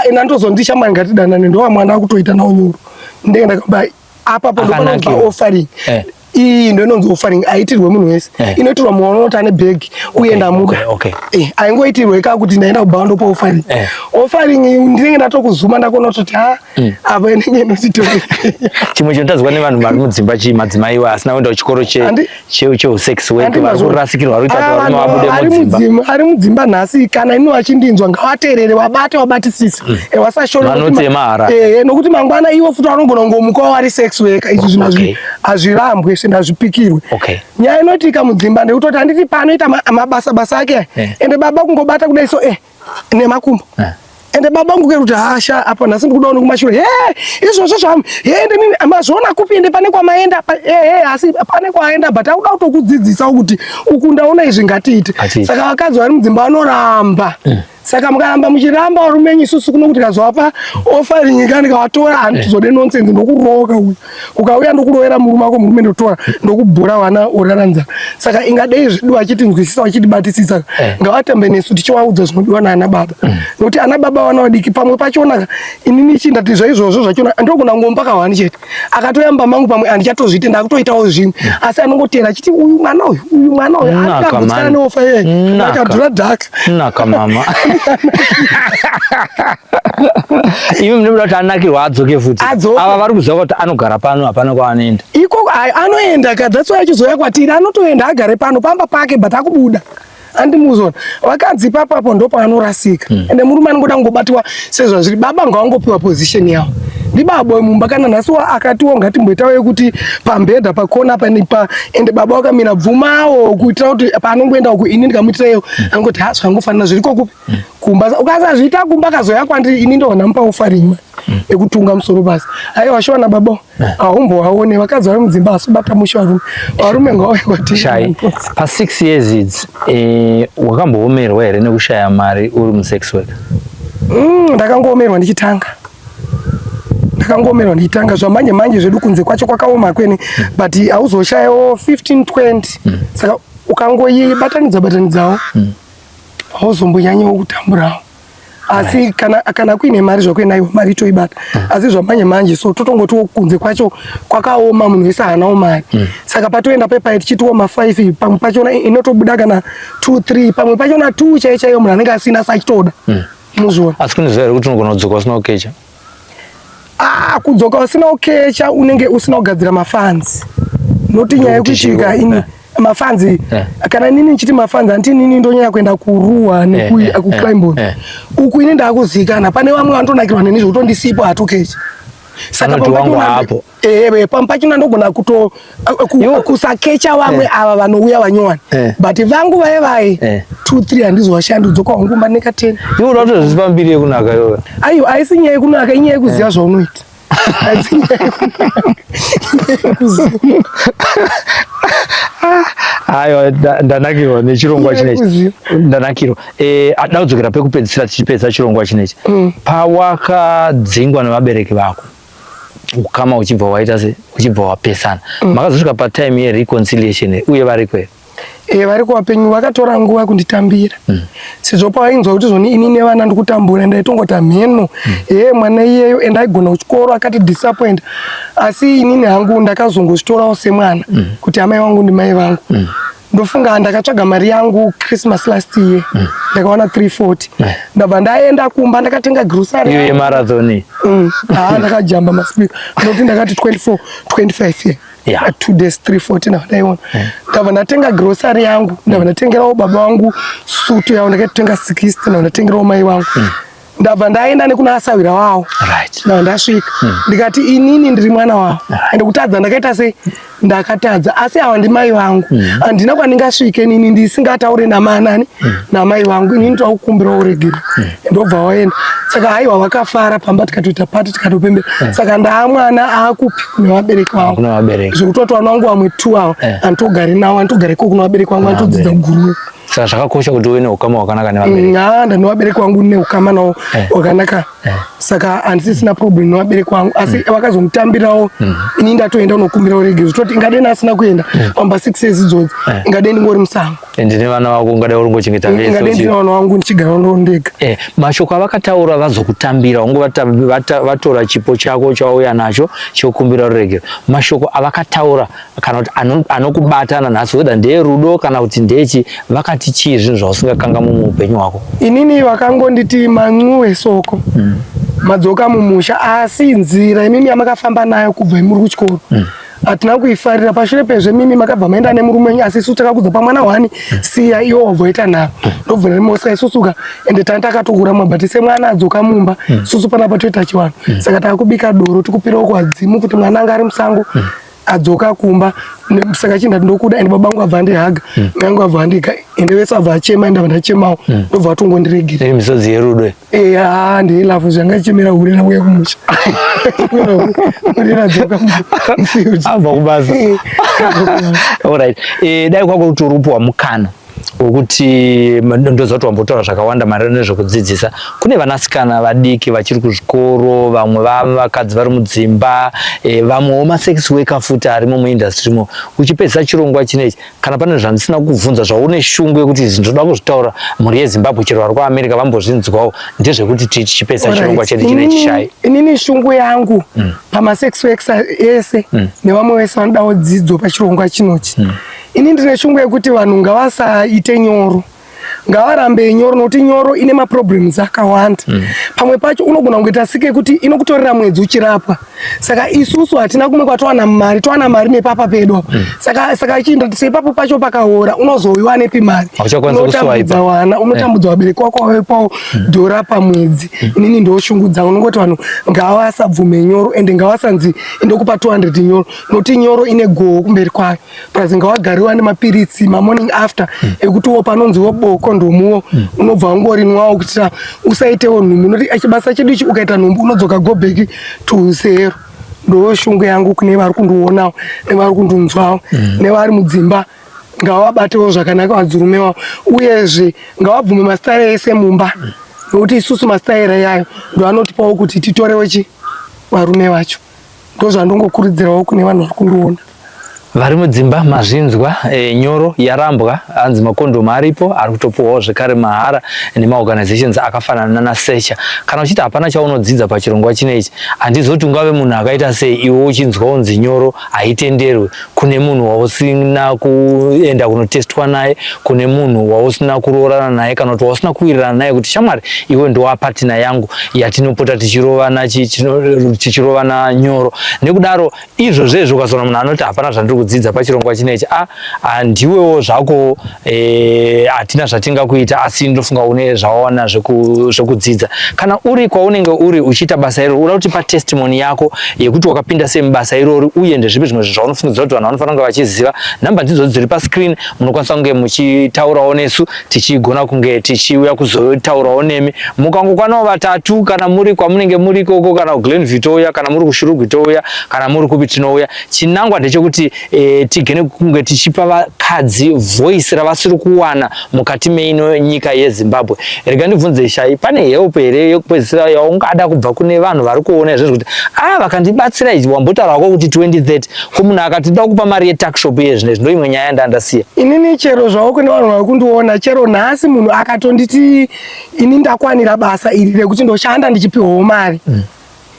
C: Enda ndotozondishamwari, ngatidanane, ndova mwana akutoita nawo nyoro, ndenge ndakaba apapo ndopanonzi
B: Akanakirwa.
C: paoffering. Iyi ndo inonzi offering, aitirwe munhu wese. Inoitirwa munhu unoti ane bhegi uye ndamuda. Aingoitirwe ka kuti ndaenda kubhawa ndopa offering. Offering ndinenge ndatokuzuma, ndakuona kutoti ha, apa inenge inotitore.
B: Chimwe chinotadzwa nevanhu vari mudzimba chii? Madzimai iwo asina kuenda kuchikoro cheusex work
C: Handi
B: vari kurasikirwa, vari kuita kuti varume vabude
C: ari
B: mudzimba.
C: Ari mudzimba nhasi, kana imi vachindinzwa, ngavateerere, vabate, vabatisise, vasashora.
B: Manotsi emahara.
C: Nokuti mangwana ivo futi vanogona kungomuka vari sex worker. Izvi zvinhu hazvirambwe, zvende hazvipikirwe. Nyaya inoitika mudzimba ndekutoti handiti paanoita mabasa basa ake, ende baba kungobata kudai so nemakumbo, ende baba vangu kuti hasha apa nhasi ndikudawo nekumashure, he izvozvo zvami, he ende mimi mazviona kupi? Ende pane kwamaenda ehe, asi pane kwaenda, but akuda kutokudzidzisawo kuti uku ndaona izvi, ngatiite.
B: Ngatiite.
C: Saka vakadzi vari mudzimba vanoramba. Saka mukaramba muchiramba varume enyu, isusu kuno kuti kazovapa offering ka, ndikavatora, handizode nonsense, ndokuroka uyu, ukauya ndokurovera murume wako, murume ndotora ndokubhura vana orara nzara. Saka ingadei zvedu vachitinzwisisa, vachitibatisisa, ngavatambe nesu tichivaudza zvinodiwa naana baba, nokuti ana baba vana vadiki pamwe pachona. Inini chi ndati zvaizvozvo zvachona ndogona kungomupa kahwani chete, akatoyamba mangu pamwe handichatozviite, ndakutoitawo zvimwe, asi anongotera achiti uyu mwana uyu, uyu mwana uyu
B: Naka,
C: akagutsikana
B: man.
C: neofa yeye
B: Naka.
C: akadhura dhaka.
B: Naka mama, imi munoda kuti anakirwa adzoke futi.
C: Adzoke.
B: Ava vari kuziva kuti anogara pano, hapana kwaanoenda.
C: Ikoko anoenda ka, that's why achizouya kwatiri, anotoenda agare pano pamba pake, but akubuda andimuzona vakadzi ipapapo ndo paanorasika. Ende murume anongoda kungobatiwa sezvazviri, baba ngavangopiwa position yavo, ndibaba mumba. Kana nhasi akatiwo ngatimboitawo yekuti pambedha pakona panipa, ende baba wakamira, bvumawo kuitira kuti paanongoenda uku, ini ndikamuitira iyo, angoti ha, zvangofanira zviriko kupi kumba. Ukasazviita kumba, kazoya kwandiri, ini ndoona mupa offering ekutunga musoro basi. Aiwa, shona baba haumbovaone vakadzi vari mudzimba, asi bata mushe varume, varume ngavauye kwatiri.
B: Shai, pa6 years idzi, wakamboomerwa here nekushaya mari uri musex worker?
C: Ndakangoomerwa ndichitanga, ndakangoomerwa ndichitanga. Zvamanje manje zvedu kunze kwacho kwakaoma kwene, but hauzoshayawo 15 20, saka ukangoibatanidza batanidzawo, hauzombonyanyawo kutamburawo. Asi kana kuine mari zvakuenaiwa, mari toibata. Asi zvamanje manje so totongotiwo kunze kwacho kwakaoma, munhu wese haanawo mari. Saka patoenda pepai tichitiwo ma5, pamwe pachona inotobuda kana 2 3, pamwe pachona 2 chaiyo chaiyo, munhu anenge asina sachitoda muzviona.
B: Asi kune zuva here kuti unogona kudzoka usina kukecha?
C: Ah, kudzoka usina kukecha, unenge usina kugadzira mafanzi, noti nyaya yekuitika ini mafanzi. Kana inini ndichiti mafanzi, handiti inini ndonyanya kuenda kuruwa nekuclimbon uku, ini ndaakuzikana, pane vamwe vanotonakirwa neni zvekutondisipo hatokechi.
B: Saka Anoti wangu hapo.
C: Pamwe pachona ndogona kuto kusakecha vamwe ava vanouya vanyowani, but vangu vaye vaye. 2 3 handizowashandi udzoka wangu kumba neka 10.
B: Iwe uda kutozvipa mbiri yekunaka iwewe.
C: Aiwa, haisi nyaya yekunaka, inyaya yekuziva zvaunoita. Haisi nyaya yekunaka, inyaya yekuziva.
B: Aiwa, ndanakirwa nechirongwa
C: Inyaya
B: chinechi.
C: yekuziva.
B: Ndanakirwa. Da kudzokera pekupedzisira tichipedzisa chirongwa chinechi. Pawakadzingwa nevabereki vako, ukama uchibva waita se uchibva wapesana, makazosvika patime yereconciliation uye variko here?
C: Vari kuvapenyu. Vakatora nguva kunditambira, sezvo pavainzwa kuti zvoni ini nevana ndikutambura, ndaitongoti mheno mwana iyeyo, ende aigona kuchikoro akati disappoint. Asi inini hangu ndakazongozvitorawo semwana kuti amai vangu ndimai vangu. Ndofunga ndakatsvaga mari yangu Christmas last year, ndakawana 340. Ndabva ndaenda kumba, ndakatenga grocery.
B: Iyo yemarathon?
C: Haa, ndakajamba maspeaker nokuti ndakati 24 25 year. 2 days 340 ndabva ndaiona. Ndabva ndatenga grocery yangu, ndabva ndatengerawo baba vangu sutu yavo, ndakatenga 60. Ndabva ndatengerawo mai vangu. Ndabva ndaenda nekuna asawira wavo. Ndabva ndasvika, ndikati inini ndiri mwana wavo, ende kutadza ndakaita sei, ndakatadza, asi ava ndimai vangu. Handina kwandingasvike nini ndisingataure namanani namai vangu. Inini toda kukumbirawo uregere. Ndobva waenda. Saka haiwa, vakafara pamba, tikatoita party, tikatopembera. Saka ndaamwana aakupi? Kune vabereki vangu.
B: Kuna vabereki.
C: Zvekutoti vana vangu vamwe two ava handitogari navo, handitogari iko kuna vabereki vangu, handitodzidza Guruve.
B: Saka zvakakosha kuti uve neukama hwakanaka nevabereki.
C: Haa, ndane vabereki vangu neukama navo wakanaka. Saka handisisina problem nevabereki vangu, asi vakazomutambirawo ini ndatoenda unokumbira uregere. Zvitoti ingadeni asina kuenda pamba 6 years idzodzi, ingadeni ndingori musango.
B: Ende nevana vako ungadai uri ngochengeta vese.
C: Ingadeni ndine vana vangu ndichigara ndo ndega.
B: Mashoko avakataura vazokutambira, unge vatora chipo chako chawauya nacho chokumbira ruregero, mashoko avakataura kana kuti anokubata nanhasi, whether ndeerudo kana kuti ndechi, vakati chii, zvinhu zvausingakangamwi muupenyu hwako?
C: Inini vakangonditi, "Mancuwe soko, madzoka mumusha, asi nzira imimi yamakafamba nayo kubva muri kuchikoro hatina kuifarira. Pashure pezve mimi makabva maenda nemurume wenyu, asi isu takakudza pamwana hwani siya iwo wabva waita nharo." Ndobva rimosa isusuka, ende tanga takatokura mabhati semwana adzoka mumba. Isusu panapa toita chivanhu, saka takakubika doro, tikupirawo kuvadzimu kuti mwana anga ari musango adzoka kumba. Saka chindati ndokuda. Ende baba vangu abva andihaga, mai vangu abva andiga, ende vese abva achema, ende abva ndachemawo, ndobva vatongondiregera.
B: Iri misodzi yerudo?
C: Haa, ndeilafu zvangachemera hure rauya kumusha, hure radzoka mufield.
B: Abva kubasa. Alright, dai kwako kuti uri kupiwa mukana wekuti ndoziva kuti wambotaura zvakawanda maererano nezvekudzidzisa kune vanasikana vadiki vachiri kuzvikoro, vamwe vakadzi vari mudzimba, vamwewo masex worker futi arimo muindustry mo, uchipedzisa chirongwa chinechi, kana pane zvandisina kukubvunza zvaune shungu yekuti izvi ndoda kuzvitaura mhuri yeZimbabwe chero vari kuAmerica vambozvinzwawo, ndezvekuti tichipedzisa chirongwa chedu chinechi shai?
C: Inini shungu yangu pamasex works ese nevamwe vese vanodawo dzidzo pachirongwa chinochi, ini ndine shungu yekuti vanhu ngavasaite nyoro, ngavarambe nyoro, nokuti nyoro ine maproblems akawanda. Pamwe pacho unogona kungoita sike yekuti inokutorera mwedzi uchirapwa. Saka isusu hatina kumwe kwatowana mari, towana mari nepapa pedu apa. Saka chiinda seipapo pacho pakaora, unozoiwa nepi mari?
B: Hauchakwanisi
C: Unotambudza
B: kuswipa.
C: wana, unotambudza vabereki wako wavepawo dhora pamwedzi. Inini ndo shungu dzangu, unongoti vanhu ngavasabvume nyoro, ende ngavasanzi indokupa 200 nyoro, nokuti nyoro ine goho kumberi kwayo. Plus ngawagariwa nemapiritsi mamorning after ekutiwo panonziwo boko ndomuwo unobva wangorinwawo kuitira usaitewo nhumbu, nokuti chibasa chedu ichi ukaita nhumbu unodzoka, go back to zero. Ndo shungu yangu kune vari kundionawo nevari kundinzwawo nevari mudzimba, ngavabatewo zvakanaka vadzurume wavo, uyezve ngavabvume masitayira ese mumba, nokuti isusu masitayira yayo ndo anotipawo kuti titorewo chi varume vacho. Ndo zvandongokurudzirawo kune vanhu vari kundiona.
B: Vari mudzimba mazvinzwa, nyoro yarambwa, hanzi makondomu aripo, ari kutopuwawo zvekare mahara nemaorganizations akafanana nanaSecha. Kana uchiti hapana chaunodzidza pachirongwa chinechi, handizoti ungave munhu akaita sei iwe uchinzwa unzi nyoro haitenderwi kune munhu wausina kuenda kunotestwa naye, kune munhu wausina kuroorana naye, kana kuti wausina kuwirirana naye kuti shamwari iwe ndowapatina yangu yatinopota tichirovana tichirovana nyoro. Nekudaro izvozvo izvo ukazoona munhu anoti hapana zvandiri zvekudzidza pachirongwa chinechi. A ah, ndiwewo zvako eh, hatina zvatingakuita asi ndofunga une zvawawana zvekudzidza. Kana uri kwaunenge uri uchiita basa iroro, uda kutipa testimony yako yekuti wakapinda sei mubasa irori uye ndezvipi zvimwe zvinhu zvaunofungidzira kuti vanhu vanofanira kunge vachiziva. Nhamba ndidzo dziri pascreen, munokwanisa kunge muchitaurawo nesu tichigona kunge tichiuya kuzotaurawo nemi. Mukangokwanawo vatatu, kana muri kwamunenge muri ikoko, kana kuGlenview touya, kana muri kuShurugwi touya, kana muri kupi tinouya. Chinangwa ndechekuti e, tigene kunge tichipa vakadzi voice ravasiri kuwana mukati meino nyika yeZimbabwe. Rega ndibvunze Shai, pane help here yekupedzisira yaungada kubva kune vanhu vari kuona izvozvo kuti ah vakandibatsira izvi wambotaura wako kuti 2030 ko munhu akati ndoda kupa mari yetuckshop iye zvinezvi ndo imwe nyaya yandandasiya.
C: Inini chero zvavo kune vanhu vari kundiona chero nhasi munhu akatonditi ini ndakwanira basa iri rekuti ndoshanda ndichipiwawo mari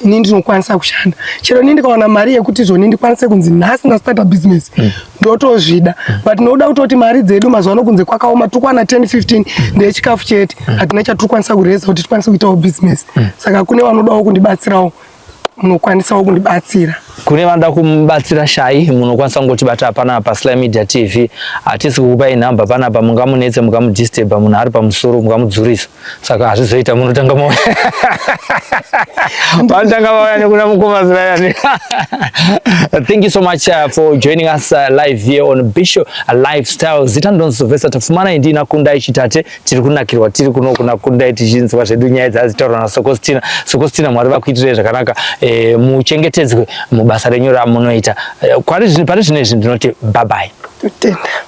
C: Ini ndinokwanisa kushanda chero ini ndikawana mari yekuti zvoni ndikwanise kunzi nhasi ndastarta business ndotozvida but noda kutoti mari dzedu mazuva ano kunze kwakaoma tukwana 10 15 ndeyechikafu chete hatina chatirikwanisa kureza kuti tikwanise kuitawo business saka kune vanodawo kundibatsirawo munokwanisawo kundibatsira.
B: Kune vanoda kumubatsira Shai munokwanisa kungotibata panapa Sly Media TV. Hatisi kukupai nhamba panapa, mungamunetse mukamudisturba munhu ari pamusoro mukamudzurisa. Saka hazvizoita munotanga mauya. Vanotanga vauya nekuna mukoma Sly. Thank you so much for joining us live here on Bishop Lifestyle. Zita ndonzi Sylvester Tafumana ndina Kundai Chitate. Tiri kunakirwa tiri kuno kuna Kundai tichinzwa zvedu nyaya dzadzitaurwa naSokostina. Sokostina, Mwari vakuitirei zvakanaka, muchengetedzwe mubasa renyu ramunoita. Pari zvino izvi ndinoti bye bye.
C: Totenda.